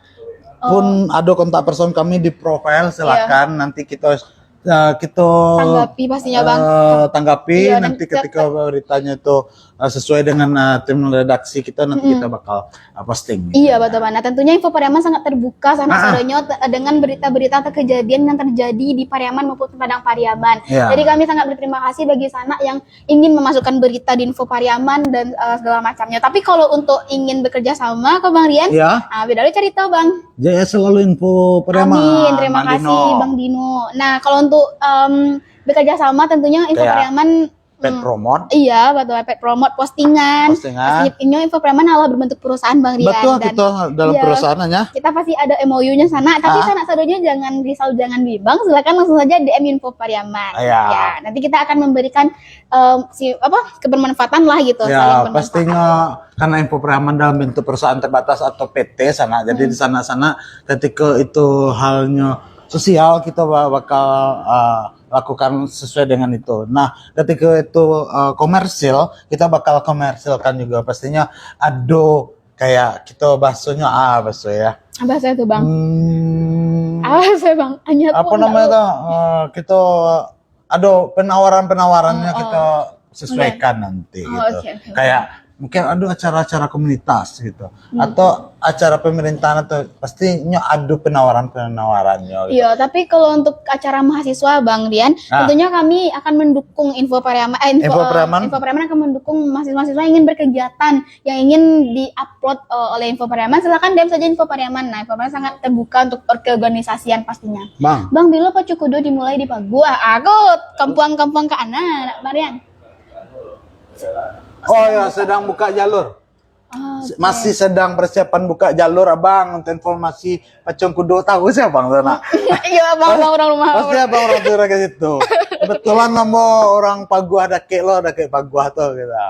Pun ada kontak person kami di profile, silakan nanti kita eh, kita Tanggapi pastinya, Bang. eh, tanggapi Iya, nanti dan ketika beritanya itu eh, sesuai dengan eh, tim redaksi kita, nanti kita bakal eh, posting. Iya, betul banget. Tentunya Info Pariaman sangat terbuka sanak sadonyo te- dengan berita-berita atau kejadian yang terjadi di Pariaman maupun Padang Pariaman. Iya. Jadi kami sangat berterima kasih bagi sanak yang ingin memasukkan berita di Info Pariaman dan eh, segala macamnya. Tapi kalau untuk ingin bekerja sama, kok Bang Rian? Ya, Ah, beda lu cerita, Bang. Jaya selalu Info Pariaman. Amin. Terima Bang kasih, Dino. Bang Dino. Nah, kalau untuk em, bekerja sama, tentunya Info Kayak Pariaman Pet hmm, promote. Iya, betul. Pet promote, postingan. Postingan. Pasti inyo Info Pariaman adalah berbentuk perusahaan, Bang Rian. Betul, Dan kita dalam iya, perusahaannya. Kita pasti ada M O U-nya sana, tapi Ah. sanak sadonyo jangan risau, jangan bimbang, silakan langsung saja D M Info Pariaman. Iya. Ya, nanti kita akan memberikan em, si apa kebermanfaatan lah gitu, saling Ya, bermanfaat. Pastinya karena Info Pariaman dalam bentuk perusahaan terbatas atau P T sana. Jadi di sana-sana ketika itu halnya sosial, kita ba- bakal uh, lakukan sesuai dengan itu. Nah, ketika itu uh, komersil, kita bakal komersilkan juga. Pastinya ada kayak kita bahasanya ah bahasa ya. Apa saya tuh, Bang? Hmm, Apa saya, Bang? Hanya apa tuh namanya enggak tuh? Eh, kita ada penawaran-penawarannya Oh, kita sesuaikan nanti Oh, gitu. oke, oke. Kayak mungkin ada acara-acara komunitas gitu atau acara pemerintahan atau pastinya ada penawaran-penawarannya gitu. Iya, tapi kalau untuk acara mahasiswa, Bang Rian, Ah. Tentunya kami akan mendukung Info Pariaman, eh, Info, Info eh, Pariaman. Info Pariaman akan mendukung mahasiswa-mahasiswa yang ingin berkegiatan, yang ingin di-upload eh, oleh Info Pariaman. Silakan D M saja Info Pariaman. Nah, Info Pariaman sangat terbuka untuk keorganisasian pastinya. Bang, Bang, bilo Pacu Kudo dimulai di Pagu? Ah, aku kampuang-kampuang ke anak, Bang Rian. Oh ya, sedang buka jalur. Ah, oke. Masih sedang persiapan buka jalur, Abang, untuk informasi pacuan kudo. Tahu sih Abang sana? Iya, Abang, Abang orang rumah. Pasti Abang orang tu orang ke situ. Kebetulan namo orang Paguah dakek lo, dakek Paguah tu kita.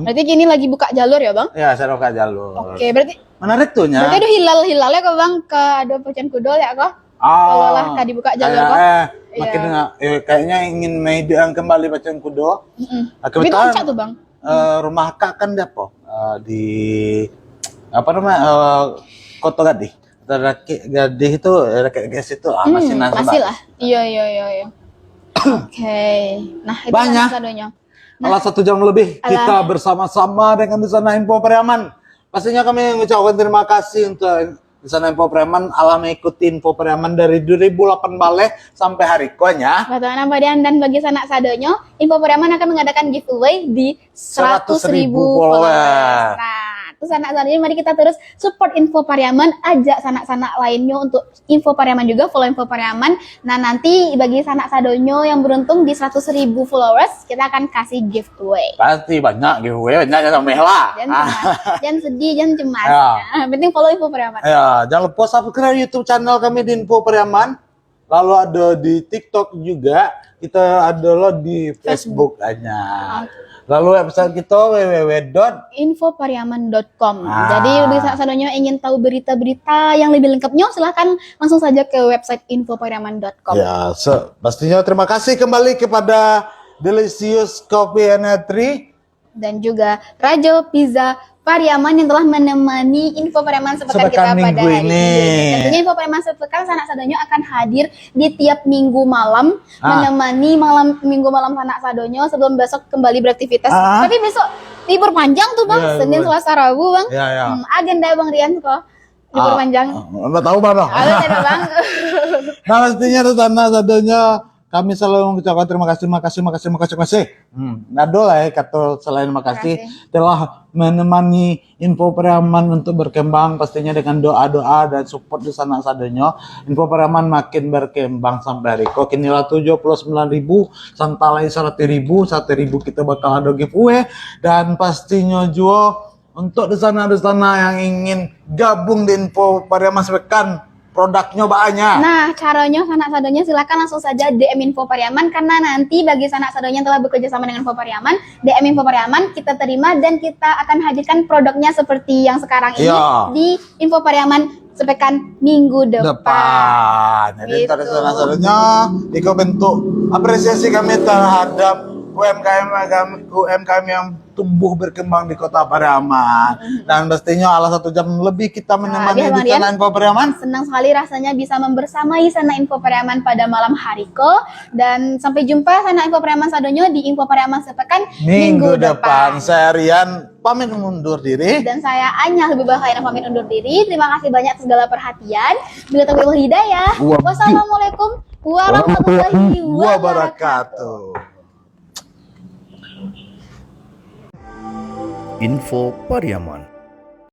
Berarti kini lagi buka jalur ya, Bang? Ya, sedang buka jalur. Oke, berarti menarik tuh nya. Berarti ada hilal-hilalnya kok, Bang, ke ada pacuan kudo ya kok? Ah, kalau lah ka dibuka jalur kayak, kok. Eh, makin iya. Nggak, eh, kayaknya ingin menghidupkan kembali pacuan kudo. Mm-mm. Ah, tapi kebetulan, kocak tuh, Bang. Eh, rumah Kak kan di apa? Eh, di, apa namanya, eh, Kota Gadih. Kota Rakit Gadih itu, eh, Rakit Gadih situ, ah, masih Hmm, masih lah. Iya, iya, iya, iya. Oke. Nah, itu banyak. Salah satunya. Nah, alah, satu jam lebih alah. Kita bersama-sama dengan di sana Info Pariaman. Pastinya kami mengucapkan terima kasih untuk di sana Info Pariaman, alah mengikuti Info Pariaman dari dua ribu delapan baleh sampai hari ko nya. Betul, Abang Rian, dan bagi sanak sadonyo, Info Pariaman akan mengadakan giveaway di seratus ribu followers. Nah, tu sanak sadonyo, mari kita terus support Info Pariaman, ajak sanak-sanak lainnyo untuk Info Pariaman juga, follow Info Pariaman. Nah, nanti bagi sanak sadonyo yang beruntung di seratus ribu followers, kita akan kasih giveaway. Pasti banyak giveaway, banyak yang sameh lah. Jangan cemas, jangan sedih, jangan cemas. Ya. Nah, penting follow Info Pariaman. Ya, jangan lupa subscribe YouTube channel kami di Info Pariaman. Lalu ada di TikTok juga, kita ada lo di Facebook aja. Oke. Lalu website kita w w w dot info pariaman dot com. Ah. Jadi, bagi sanak sadonyo ingin tahu berita-berita yang lebih lengkapnya, silahkan langsung saja ke website info pariaman dot com. Ya, se-, pastinya terima kasih kembali kepada Delicious Coffee and Eatery dan juga Rajo Pizza Pariaman yang telah menemani Info Pariaman sepekan kita pada hari ini. Sepekan minggu ini. Tentunya Info Pariaman sepekan sanak sadonyo akan hadir di tiap minggu malam, ah, menemani malam, minggu malam sanak sadonyo sebelum besok kembali beraktivitas. Ah. Tapi besok libur panjang tuh, Bang. Ya, Senin, libur. Selasa, Rabu, Bang. Ya, ya. Hmm, agenda Bang Rian kok. Libur panjang. Ah, nggak tahu, Bang. Ah, nggak tahu, Bang. Nah, pastinya tuh sanak sadonyo kami selalu mengucapkan terima kasih, makasih, makasih, makasih, makasih. Hmm, nggak ada lah ya kata selain makasih. Terima kasih. Telah menemani Info Pariaman untuk berkembang, pastinya dengan doa-doa dan support di sanak sadonyo. Info Pariaman makin berkembang sampai hari ko. Kini lah tujuh puluh sembilan ribu, santang lai seratus ribu, satu ribu kita bakal ada giveaway. Dan pastinya juga untuk di sanak-di sanak yang ingin gabung di Info Pariaman sepekan, produknyo banyak. Nah, caronyo sanak sadonyo silakan langsung saja D M Info Pariaman, karena nanti bagi sanak sadonyo yang telah bekerja sama dengan Info Pariaman, D M Info Pariaman kita terima dan kita akan hadirkan produknya seperti yang sekarang ini, iya, di Info Pariaman sepekan minggu depan. Depan. Jadi, gitu. Salah satunya, iko bentuk apresiasi kami terhadap U M K M kami, U M K M yang tumbuh berkembang di Kota Pariaman. Hmm. Dan pastinya alah satu jam lebih kita menemani di sana Info Pariaman. Senang sekali rasanya bisa membersamai sana Info Pariaman pada malam hari ko. Dan sampai jumpa sana Info Pariaman sadonyo di Info Pariaman sepekan minggu depan. Minggu depan. Saya Rian pamit mundur diri. Dan saya Anya Habibah Khairah pamit undur diri. Terima kasih banyak atas segala perhatian. Bila taufiq wal hidayah. Wabi-, wassalamualaikum warahmatullahi wabarakatuh. Info Pariaman.